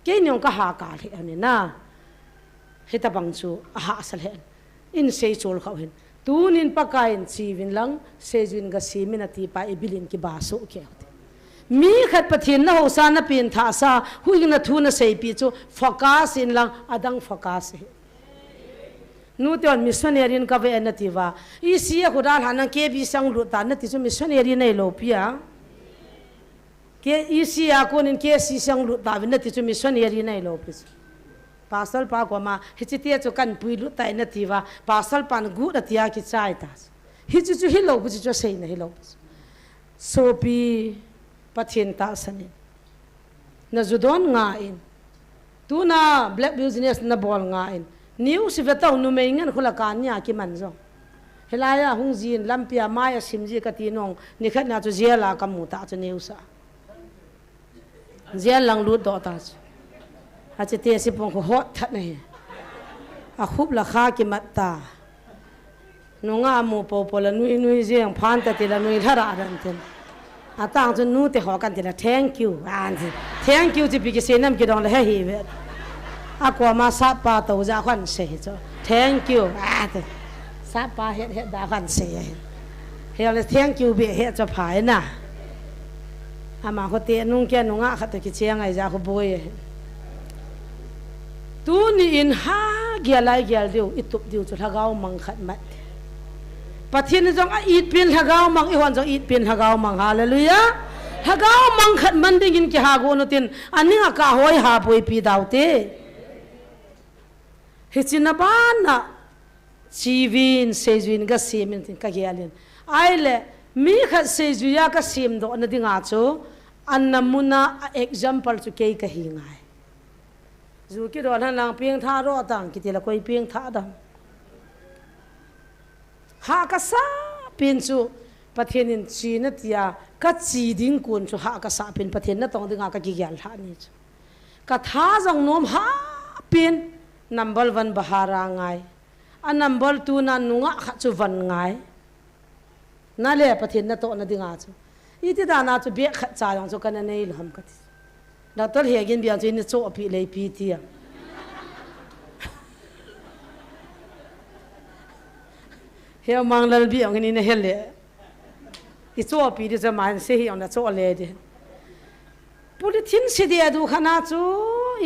Kei ni ong ka ha ka le ani na. Hitabang chu a hahsa le. In sei chol khau hin. Tunin Pakai in chi vin lang, sei juin ga si min ati pa i bilin ki ba so ke. Mi khat Pathen na hausa na pen tha sa, hui na thu na sei pi chu, focus in lang, adang focus hi. Nu te on missionary in ka ve na ti va. I si a khuda hla nang K B sang lut ta na ti chu missionary nei lo pi a. Ke, I si a konin K C sang lut ta vin na ti chu missionary nei lo pi chu. Pastor pa koma, hichi te chu kan pui lut tai na ti va, pastor pan gut a tia ki chai ta. Hichi chu hi lo pi chu sei na hi lo. Sopi Pathen ta sanin. Na ju don nga in. Tuna black business na bol nga in. News ve tau numei ngen khula ka nia ki man jong. Hilai a hung jin lampi a mai a sim ji ka ti nong. Ni khat na chu jail a ka mu ta chu news a. Jail lang lut doh ta chu. A che te si pong khu hot that na hi. A khup la kha ki mat ta. Nunga mu po po la nui nui jeng phan ta ti la nui lha ra dan tin. A tang chu nu te ho kan ti la thank you. An ti. Thank you chi pi ki se nam ki dong la he hi ve. A ko ma sa pa to ja khan se hi chu. Thank you. A ti. Sa pa het het da khan se hi. He le thank you be he cho pha na. Ama ho te nung ke nunga khat to ki che ngai ja ho boi. Tuni in ha gel lai gel diu, i tup diu chu lhagao mang khat mat. Pathen jong a it pen lhagao mang, i hon jong it pen lhagao mang. Hallelujah. Lhagao mang khat man ding in ki ha go nu tin, aning a ka hoi ha poi pi dau te. Hichi na ban na, chi vin, sei juin ga sim in tin ka gel in. Ai le, mi khat sei juia ka sim doh na ding a chu, an na mun a example chu kei ka hi ngai. Ju ki don han lang pieng tha ro tang ki ti la koi pieng tha dam. Ha ka sa pin chu Pathen in chi na tia ka chi ding kun chu ha ka sa pin Pathen na tong ding a ka ki gel ha ni chu. Ka tha jong nom ha pin number one bahara ngai. A number two na nunga khat chu van ngai. Na le Pathen na toh na ding a chu. I ti dan a chu bek khat cha jong chu ka na nei lo ham ka ti. Doctor he gin biang chu ni cho pi lei pi ti a. He mang lal biang ni na he le. I cho pi di cha man se hi ong na cho le di. Polythene si dia du khana chu,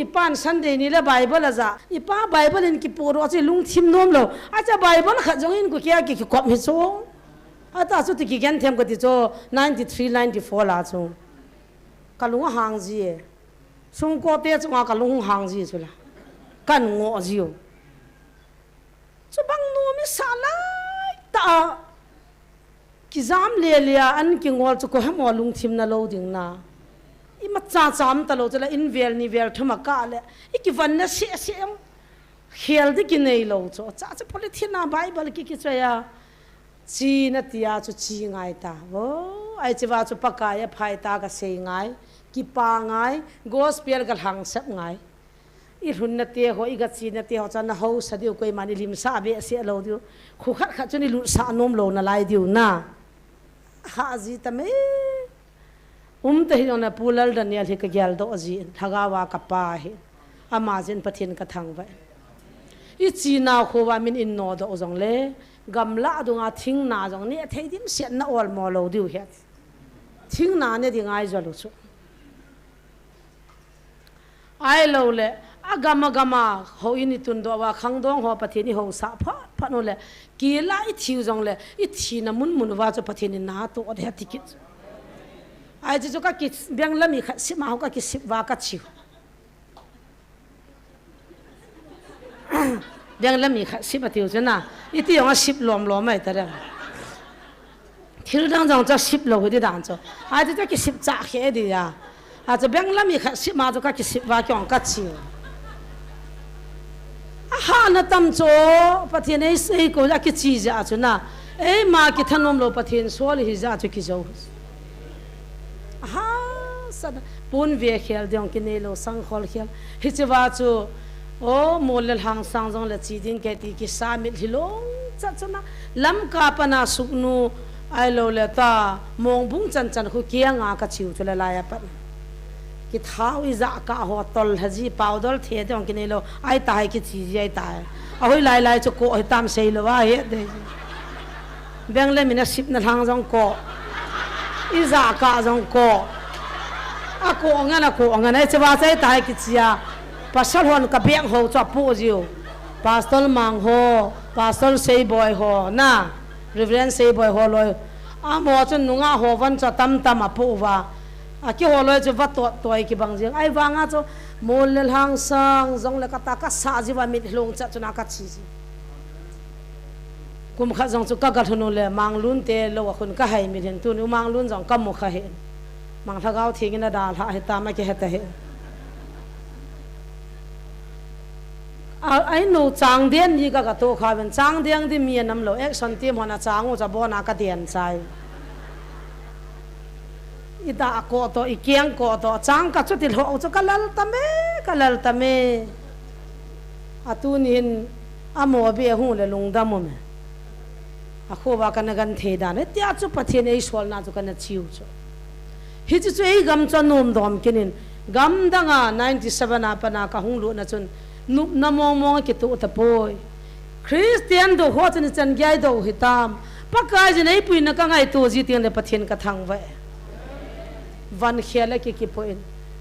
i pan Sunday ni le Bible a ja, i pa Bible in ki pu ro chu lungthim nom lo. A cha Bible khat jong in ku kia ki, ki kop hi chu. A ta chu ti ki gen them ka ti chu, ninety three, ninety four la chu. Ka lung a hang ji e. Sung ko te chu nga ka lung hang ji chu la. Kan ngo ji u. Chu bang nu mi sa lai ta a. Ki jam le le a an ki ngol chu ko hem o lungthim na lo ding na. I ma cha cham ta lo chu la in vel ni vel thum a ka le. I ki van na se se ang. Khel di ki nei lo chu. Cha chu polythene a Bible ki ki choi a. Chi na tia chu chi ngai ta. Vo, ai chi va chu Pakai a phai ta ka sei ngai. Ki pa ngai. Gospel ka hlang sep ngai. I lhun na te ho, i ga chi na te ho, cha na ho sa diu, koiman i lim sa be se lo diu. Khu khat khat chu ni lut sa nom lo na lai diu na. Ha ji ta me. Um ta hi na pu Lal Daniel hi ka gel do ji, lhagao a ka pa hi. Ama jin Pathen ka thangvah. I chi na kho va min in no do jong le, gamla dung a thing na jong ne thei dim siat na ol mo lo diu hi. Thing na ne ding ai jo lo chu. Ai lo le, a gam a gam a, ho in i tun do va, khang dong ho Pathen i ho sa phat phat no le, ki la i thiu jong le, i thi na mun mun va chu Pathen in na to de ha ti kit. Ai chu chu ka ki beng la mi khat sip ma ho ka ki sip va ka thiu. Beng la mi khat sip a tiu chu na, i ti jong a sip lom lom ai ta de. Thil dang jong chu sip lo hi di dan chu. Ai ti chu ki sip cha khe di ya. A chu beng la mi khat sip ma chu ka ki sip va ki ong ka thiu. Ahahna tam chu, Pathen ei, ei kou a kichi jeh chu na. Eima kithanom lou Pathen sol hi jeh chu kijou. Aha, sana, pon ve khel ding kinei lou, sang khol khel. Hiche va chu, o, mol le lhang sang jong le chi ding kei ti kisa mitlhi lhung chat chu na. Lamka pana Sugnu, ahilou le ta, Mongbung chan chan khu kiang a kachiu chu le lai a pat. Kithau ijah kah ho tol lha ji, powder the ding kinei lou, ahi tai kichi ji ahi tai. Ahoi lai lai chu koh hitam sei lou ahi dei. Beng le min a sipna lhang jong koh. Ijah kah jong koh. Akoh ngen, akoh ngen, hiche va chu ahi tai kichi a. Pasal hon ka beng ho chu apoh jiu. Pastor Mang ho, Pastor Seiboi ho, na. Reverend Seiboi ho loi. Amaho chun nungah ho van chu atam tam apoh uva. Akihou loi chu va tot toi kibang jing. Ahivang a chu mol le lhang sang jong le kata kasa ji va mitlhi lhung chat chu na kachi ji. Kum khat jong chu kaga lhun u le Manglun te lou a khun kahai mitlhi lhun tuni u Manglun jong kamu kha hih in. Mang Lhagao Theng in adalhah hitam akihe ta hih in. A, ainu chang den ni ka, katoh kha ven, chang den di mi anam lou, action team hon achang u chu abon a kaden chai. Ida koh toh, ikeng koh toh, chang ka chuti lhou chu kalal tam e, kalal tam e. Atuni hin amaho beh hung le lungdam um e. Akhoh va kana genthei dan e, tia chu Pathen eisolna chu kana chiu chu. Hiche chu eigam chu anom dom kit in, gamdang a ninety seven a pat a kahung lutna chun, nopna mong mong akitoh tapoi. Christian dou ho chun ichan gei a idou hitam. Pakaiyin eipuina kangaito ji teng le Pathen kathangvah e. Van khel a ki, kipoh in.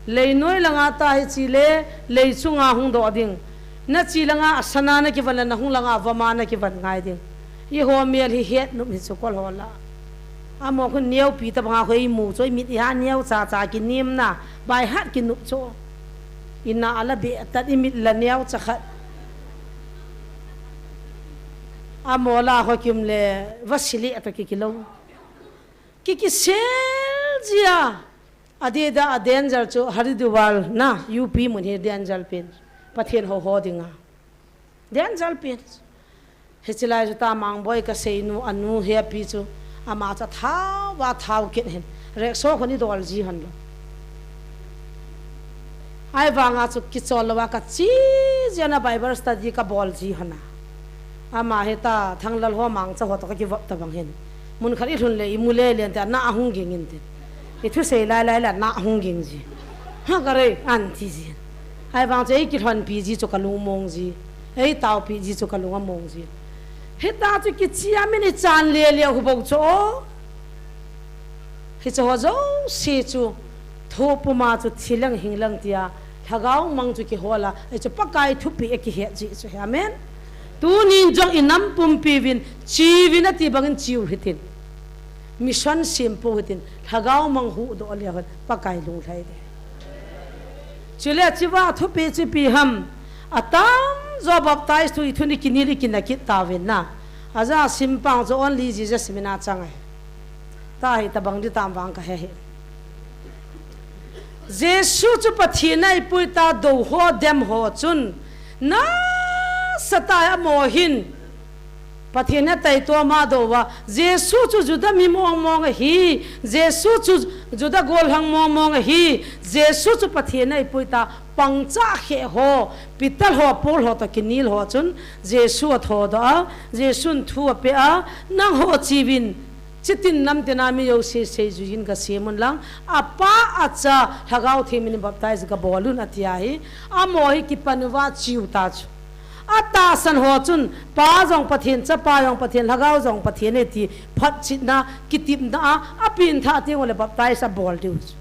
Lei noi langa ta hiche le, lei chunga hung doh ding. Nache langa asana nakivon le nahung langa avama nakivon ngai ding. Eiho mel hi het nop hi chu kol ho la. Amaho khu neopi tabang a khu eimu chu, imit iha neo cha cha kinimna, baihat kinop chu. Ina ala be tat imit la neo cha khat. Amaho la ho kim le, vasili ato ki kilou. Ki kisel jia. Adeh a danger chu Haridwar na, U P mun hi danger pen. Pathen hou ho dinga. Danger pen. Hiche lai chu ta Mangboi kaseinu, anu hepi chu. Ama chu athao va thao kit hin. Rickshaw khun idol ji hon lou. Ahivang a chu kichol lou a kache jia na Bible study kabol ji hon a. Ama hi ta Thanglal ho Mangcha ho toh kakivop tabang hin. Mun khat ilhun le imu le le inte ana ahung ging inte. Ithusei lai lai le ana ahung ging ji. Ha kare anti ji. Ahivang chu eikilhonpi ji chu kalung mong ji. Eitaopi ji chu kalung among ji. Hita chu kiche a min ichan le le u bou chu o. Hiche ho jouse chu, thopuma chu thi lang hing lang tia, Lhagao mang chu kihol a, hichu Pakai thupeh a kihet jeh chu hi, amen. Tunin jong inam pumpi uvin, che uvin ati bangin che u hitin. Mission sem pou hitin, Lhagao mang huhdoh leu hen, Pakai lunglhai ding. Chule hichea thupeh chu ipi ham, atamjo baptize thu ithun ikinel ikinah kit tauvin na. Aja simpang chu only Jesus mina chang ahi. Tahi tabang di tam vang kahe hih. Jesu chu Pathen a eipui ta dou ho dem ho chun nasatah a amaho hin Pathen a taito ma dou va. Jesu chu Juda mi mong mong ahi. Jesu chu Juda gollhang mong mong ahi. Jesu chu Pathen a eipui ta pangcha khe ho, Peter ho, Paul ho toh kinel ho chun Jesu athodoh a, Jesun thu apeh a, nangho che uvin, chitin namtin a mi jouse seijui in gasem un lang, apa, acha, Lhagao Theng minin baptize gabol un ati ahi, amaho hi kipan uva che u ta chu. Atahsan ho chun, Pa jong Pathen, Chapa jong Pathen, Lhagao jong Pathen e ti phatchetna, kitepna a, apengthah teng uleh baptize abol diu chu.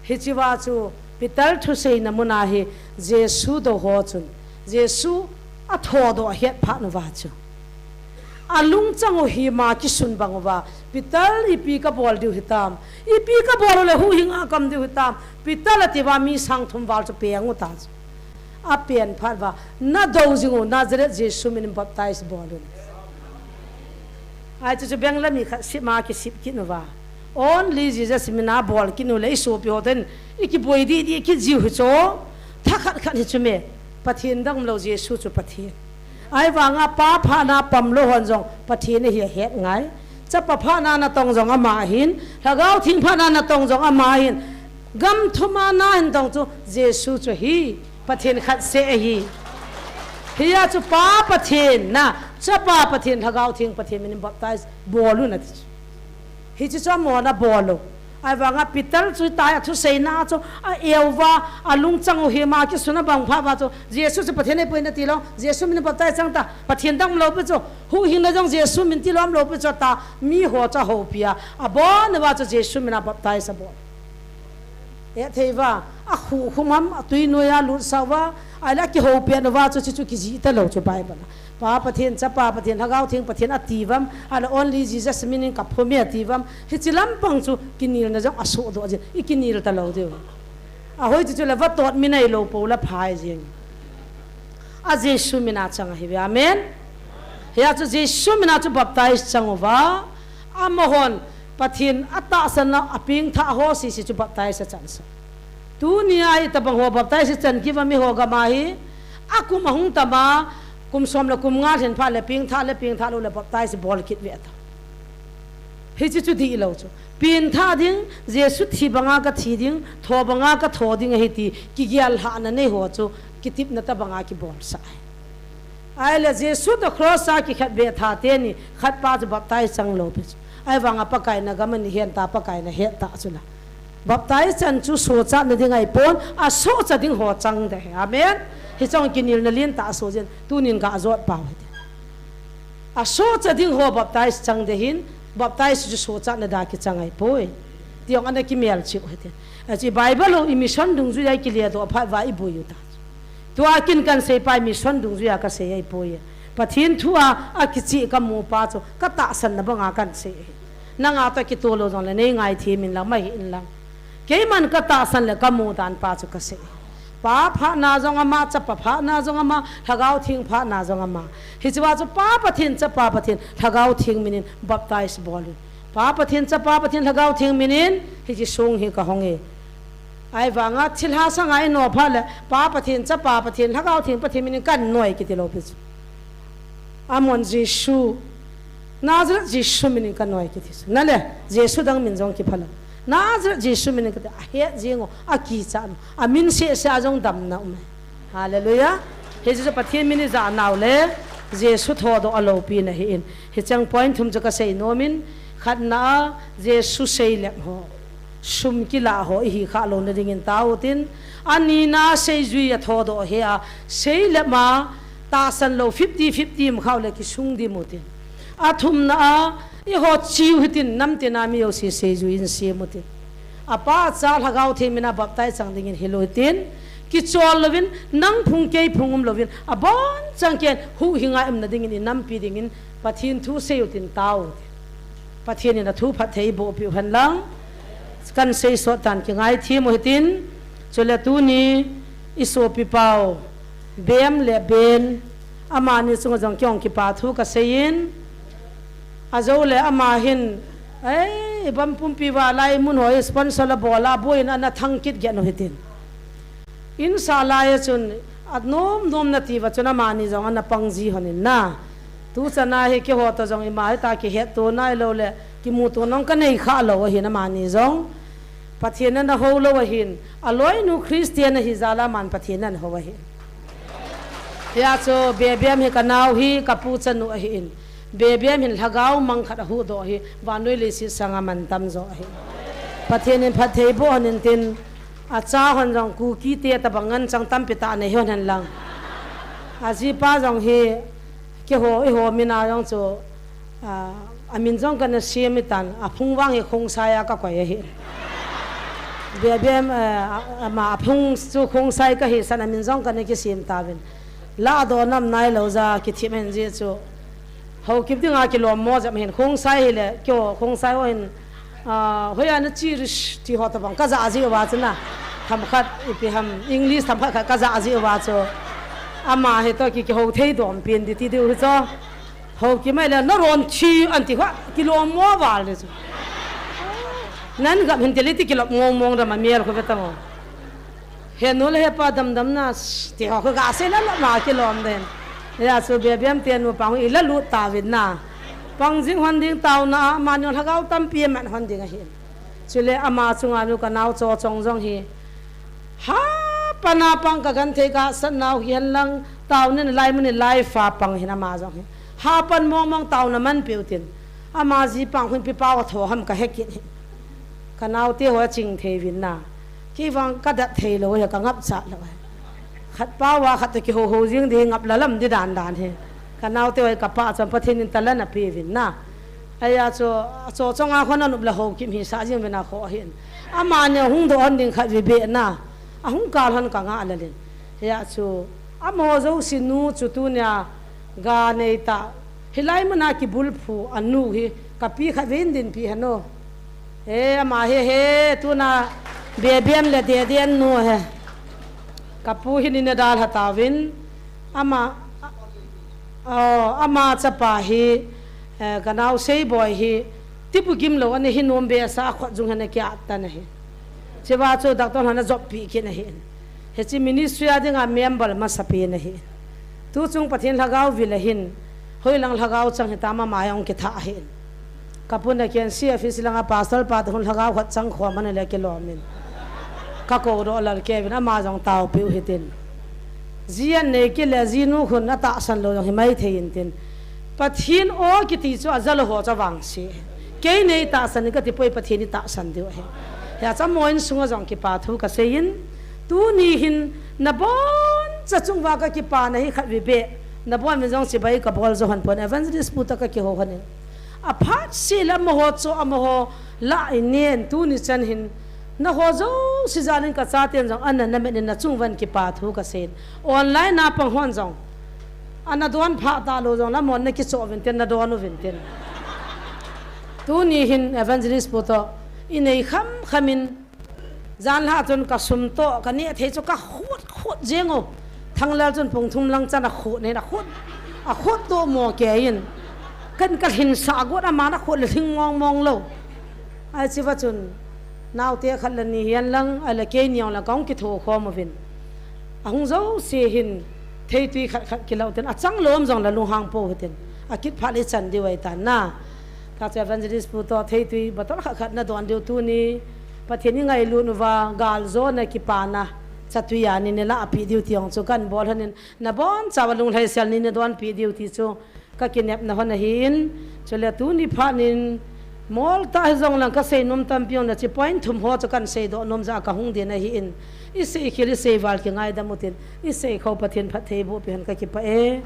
Hichea chu Peter thuseina muna hi Jesu dou ho chun, Jesu athodoh ahet phat uva chu. Alungchang u hi ama kisun bang uva, Peter ipi kabol diu hitam, ipi kabol uleh huhhing a kaum diu hitam, Peter ati uva mi sang thum val chu peng u ta chu. Apen phat uva, nadou jing u, Nazareth Jesu minin baptize bol un. Ahi chu, chu beng le mi khat sip ma kisip kit uva. Only Jesus mina bol kit uleh isopi ho ten, ikiboi didi kit jiu hi chu. Thakhat khat hi chu me. Pathen dang umlou, Jesu chu Pathen. Ahivanga Pa phatna pamlou hon jong Pathen ahi ahet ngai. Chapa phatna natong jong ama ahin, Lhagao Theng phatna natong jong ama ahin. Gam thuma nahin tong chu Jesu chu ahi, Pathen khat seh ahi. Hia chu Pa Pathen na, Chapa Pathen, Lhagao Theng Pathen minin baptize bol un ati chu. Hiche chu amahon abol u. Ahivanga Peter chu hitia a thuseina chu a-eu va, alungchang u hima kisun abang phat uva chu, Jesu chu Pathen ahipoi nati lou, Jesu min baptize chang ta, Pathen dang umlou pi chu, huhhingna jong Jesu min tilou umlou pi chu ta, miho chu ahoupi a, abon uva chu Jesu mina baptize abol. Hethei uva, akhukhum ham, atui noiya lutsah uva, ahile akihoupi uva chu, chu, chu kijih talou chu Bible a. Pa Pathen, Chapa Pathen, Lhagao Theng Pathen ati uvam, ahile only Jesus minin kaphum e ati uvam, hiche lampang chu kinelna jong asohdoh jin, ikinel talou diu. Ahoi chu chule vatot mi neilou pou le phai jing. A Jesu mina chang ahiuve. Amen. Hia chu Jesu mina chu baptize chang uva, amahon Pathen atahsan a apengthah ho sese chu baptize achan sah. Tunia hitobang ho baptize ichan kit uva miho gam a hi, akum ahung tam a, kum som le kum nga lhin phat le pengthah le pengthah lou le baptize bol kit ve ta. Hiche chu dihlou chu. Pengthah ding, Jesu thi banga kathi ding, tho banga katho ding ahi ti, kigel lhahna nei ho chu, kitepna tobanga kibolsah ahi. Ahile Jesu toh cross a kikhetbeh tha teni, khatpa chu baptize chang lou pi chu. Ahivanga Pakai na gam ani hen ta, Pakai na het ta chu la. Baptize chan chu sochatna ding ahipon, asohcha ding ho chang ding ahi. Amen. Hiche jong kinelna lentah asoh jin, tunin gajot pau hite. Asohcha ding ho baptize chang ding ahin, baptize chu sochatna dia kichang ahipoi. Ti jong ana kimelchih u hite. Achu Bible u i mission dungjuiya ikile doh phat uva iboi u ta. Tua kin kahin seipa hi mission dungjuiya kasei ahipoi. Pathen thu a, akicheh kamu pa chu, katahsanna banga kahin sei ahi. Nanga toh kitoh lou jongle neingaithem in lang, mahi in lang. Keiman katahsan le kamu dan pa chu kasei. Pa phatna jong ama, Chapa phatna jong ama, Lhagao Theng phatna jong ama. Hichea chu Pa Pathen, Chapa Pathen, Lhagao Theng minin baptize bol un. Pa Pathen, Chapa Pathen, Lhagao Theng minin, hiche song hi kahong e. Ahivanga thilha sanga inoh phat le, Pa Pathen, Chapa Pathen, Lhagao Theng Pathen minin kanoi kiti lou pi chu. Amahon Jesu, Nazareth Jesu minin kanoi kiti chu. Nale, Jesu dang min jong kiphalou. Nazareth Jesu minin kati, ahet jing u, akichat u, amin sehseh a jong damna um e. Hallelujah. Hiche chu Pathen min ijah nau le, Jesu thodoh aloupina ahin. Hicheng point thum chu kasei nom in, khatna a, Jesu seilep ho. Sum kilah ho ihi khah louna dingin tao utin, anina seijui a thodoh hi a, seilep ma tahsan lou fifty fifty um khah u le kisung dim utin. Athumna a, eiho chiu hitin namtina mi jouse seijui in sem utin. Apa, Cha, Lhagao Theng mina baptize chang dingin hil utin, kichol louvin, nang phung kei phung um louvin, abonchan ken huhhinga umna dingin inampi dingin Pathen thu sei utin tao utin. Pathen in athu phatthei boh peh u hen lang. Kan seisot tan kingaithem u hitin. Chule tuni isopi pau Bem le Ben, amani chunga jong kei jong kipa thu kasei in. Ajou le ama hin, ei, Bam pumpi uva lai mun ho hi sponsor la bol a, boina ana thang kit geh u hitin. Insah lai a chun, anom nom nati uva chun amani jong ana pang ji hon in na. Tuchan a hi keiho toh jong ima hita kihetto nailou le, kimuto nung kanei khah lou ahin amani jong. Pathen in ana hou lou ahin, aloinu Christian ahi jal a aman Pathen in ana hou ahin. Hia chu Bebem hi kanao hi, kapu chanu ahin. Bebem hin lhagao mang khat ahuhdoh hi, vannoi leiset sanga mantam jo ahi. Pathen in phatthei boh hon in tin, acha hon jong Kuki te tabang ngen chang tampi tah nei hon hen lang. Ajipa jong hi, keiho, eiho mina jong chu, a, amin jong kana sem itan, aphung vang hi Khongsai a kakoi ahi. Bebem, eh, a, ama aphung chu Khongsai kahi san amin jong kana kisem tauvin. Lahdoh nam nailou ja kithim hen ji chu. Haokip dinga kilom mo jep hin Khongsai hile, keiho Khongsai ho hin, a, hoiya nache rish ti ho tabang kajah ji uva chu na. Themkhat ipi ham, English themkhat khat kajah ji uva chu. Ama hi toh ki, kihou thei dom pen di ti diu hi chu. Haokip mai le, naron thi an ti kha, kilom mo val di chu. Nan gam hin ti le ti kilom mong mong dam a mial khu ve tang o. He nu le he pa damdam na, ti ho ka ga sei la la ma kilom den. Ya chu Bebem te nu pang i la lut tauvin na. Pang jing hon ding tauna, amani lhagao tampi man hon ding ahi. Chule ama chunga nu ka nao Chochong jong hi. Ha, pana pang ka gan thei ka sat nau hi hen lang, tau nin lai mun ni lai fa pang hin ama jong hi. Ha pan mong mong tauna man piu tin. Ama ji pang hun pi pau a tho ham ka he kit hi. Ka nao te ho ching thei vin na. Ki vang ka dat thei lo he ka ngap chat lo he. Khat pau a khat te ki ho ho jing di ngap la lam di dan dan he. Ka nao te ho ka pa chon Pathen in talan a pi vin na. Aya chu, Chochong a khon a nup la ho kim hi sa jing vin a kho hin. Ama ne hung do hon ding khat vi be na. A hung kal hon ka nga la lin. Aya chu, amaho jouse nu chu tunia ga nei ta. Hilai mun a kibulphu a nu hi ka pi khat vin din pi hano. He, ama he, he, tuna Bebem le Deden nu he. Ka pu hi ni na dal ha tauvin. Ama, oh, ama chapa hi, eh, ka nao Seiboi hi, tipu gim lo, ani hi nom be sa khot jung hana kia tan ahi. Cheva chu doctor hana job pi kin ahi. He chi ministry a dinga member masa pi na hi. Tu chung Pathen lhagao vil ahin, hoi lang lhagao chang hi tama ma yong ki tha ahi. Ka pu na kian C F C langa pastor pa te hun lhagao khat chang khom ana le kilom in. Ka ko do lal ke vin ama jong tau piu hitin. Ji an nei ki le ji nu khun a tahsan lo jong hi mai thei in tin. Pathen o kiti chu a jalo ho cha vang si. Kei nei tahsan ka ti poi Pathen i tahsan diu ahi. He a cha mo in sunga jong kipa thu ka sei in. Tuni hin na bon cha chung va ka kipa na hi khat vi be. Na bon vin jong chibai ka bol jo han pon evangelist pu ta ka kiho han in. A phat si la amaho chu amaho la i nen tuni chan hin. Na ho jouse jan in ka chaten jong ana na met in na chung van kipa thu ka sei in. Online na pang hon jong. Ana don pha ta lo jong la mon na ki cho vin tin na don u vin tin. Tuni hin evangelist pu to i nei kham kham in. Jan lha chun ka sum to, ka neh thei chu ka khut, khut jeng u. Thanglal chun pung thum lang chan a khut nei, a khut, a khut to mo ke in. Kan ka hin sa got ama na khut le thing mong mong lo. Ai chi va chun, nau te khat le ni hian lang, ai le kei niang la kong ki tho khom u vin. A hung jouse hin, thei tui khat khat ki lo tin, a chang lom jong la lung hang po u tin. A kit pha le chan di wai tan na. Ka chu evangelist pu to thei tui bottle khat khat na don diu tuni. Pathen i ngailut uva, gal jo na kipa na. Cha tui a ni ne la a pi diu ti ong chu kan bol hanin. Na bon cha va lung lhai sel ni ne don pi diu ti chu. Ka kinep na hon ahi in. Chule tuni pha nin. Mol ta hi jong lang ka sei nom tampi ong na chi point thum ho chu kan sei do nom ja ka hung din ahi in. I sei khil i sei val ki ngai dam u tin. I sei kho Pathen phat thei bu pi han ka kipa e.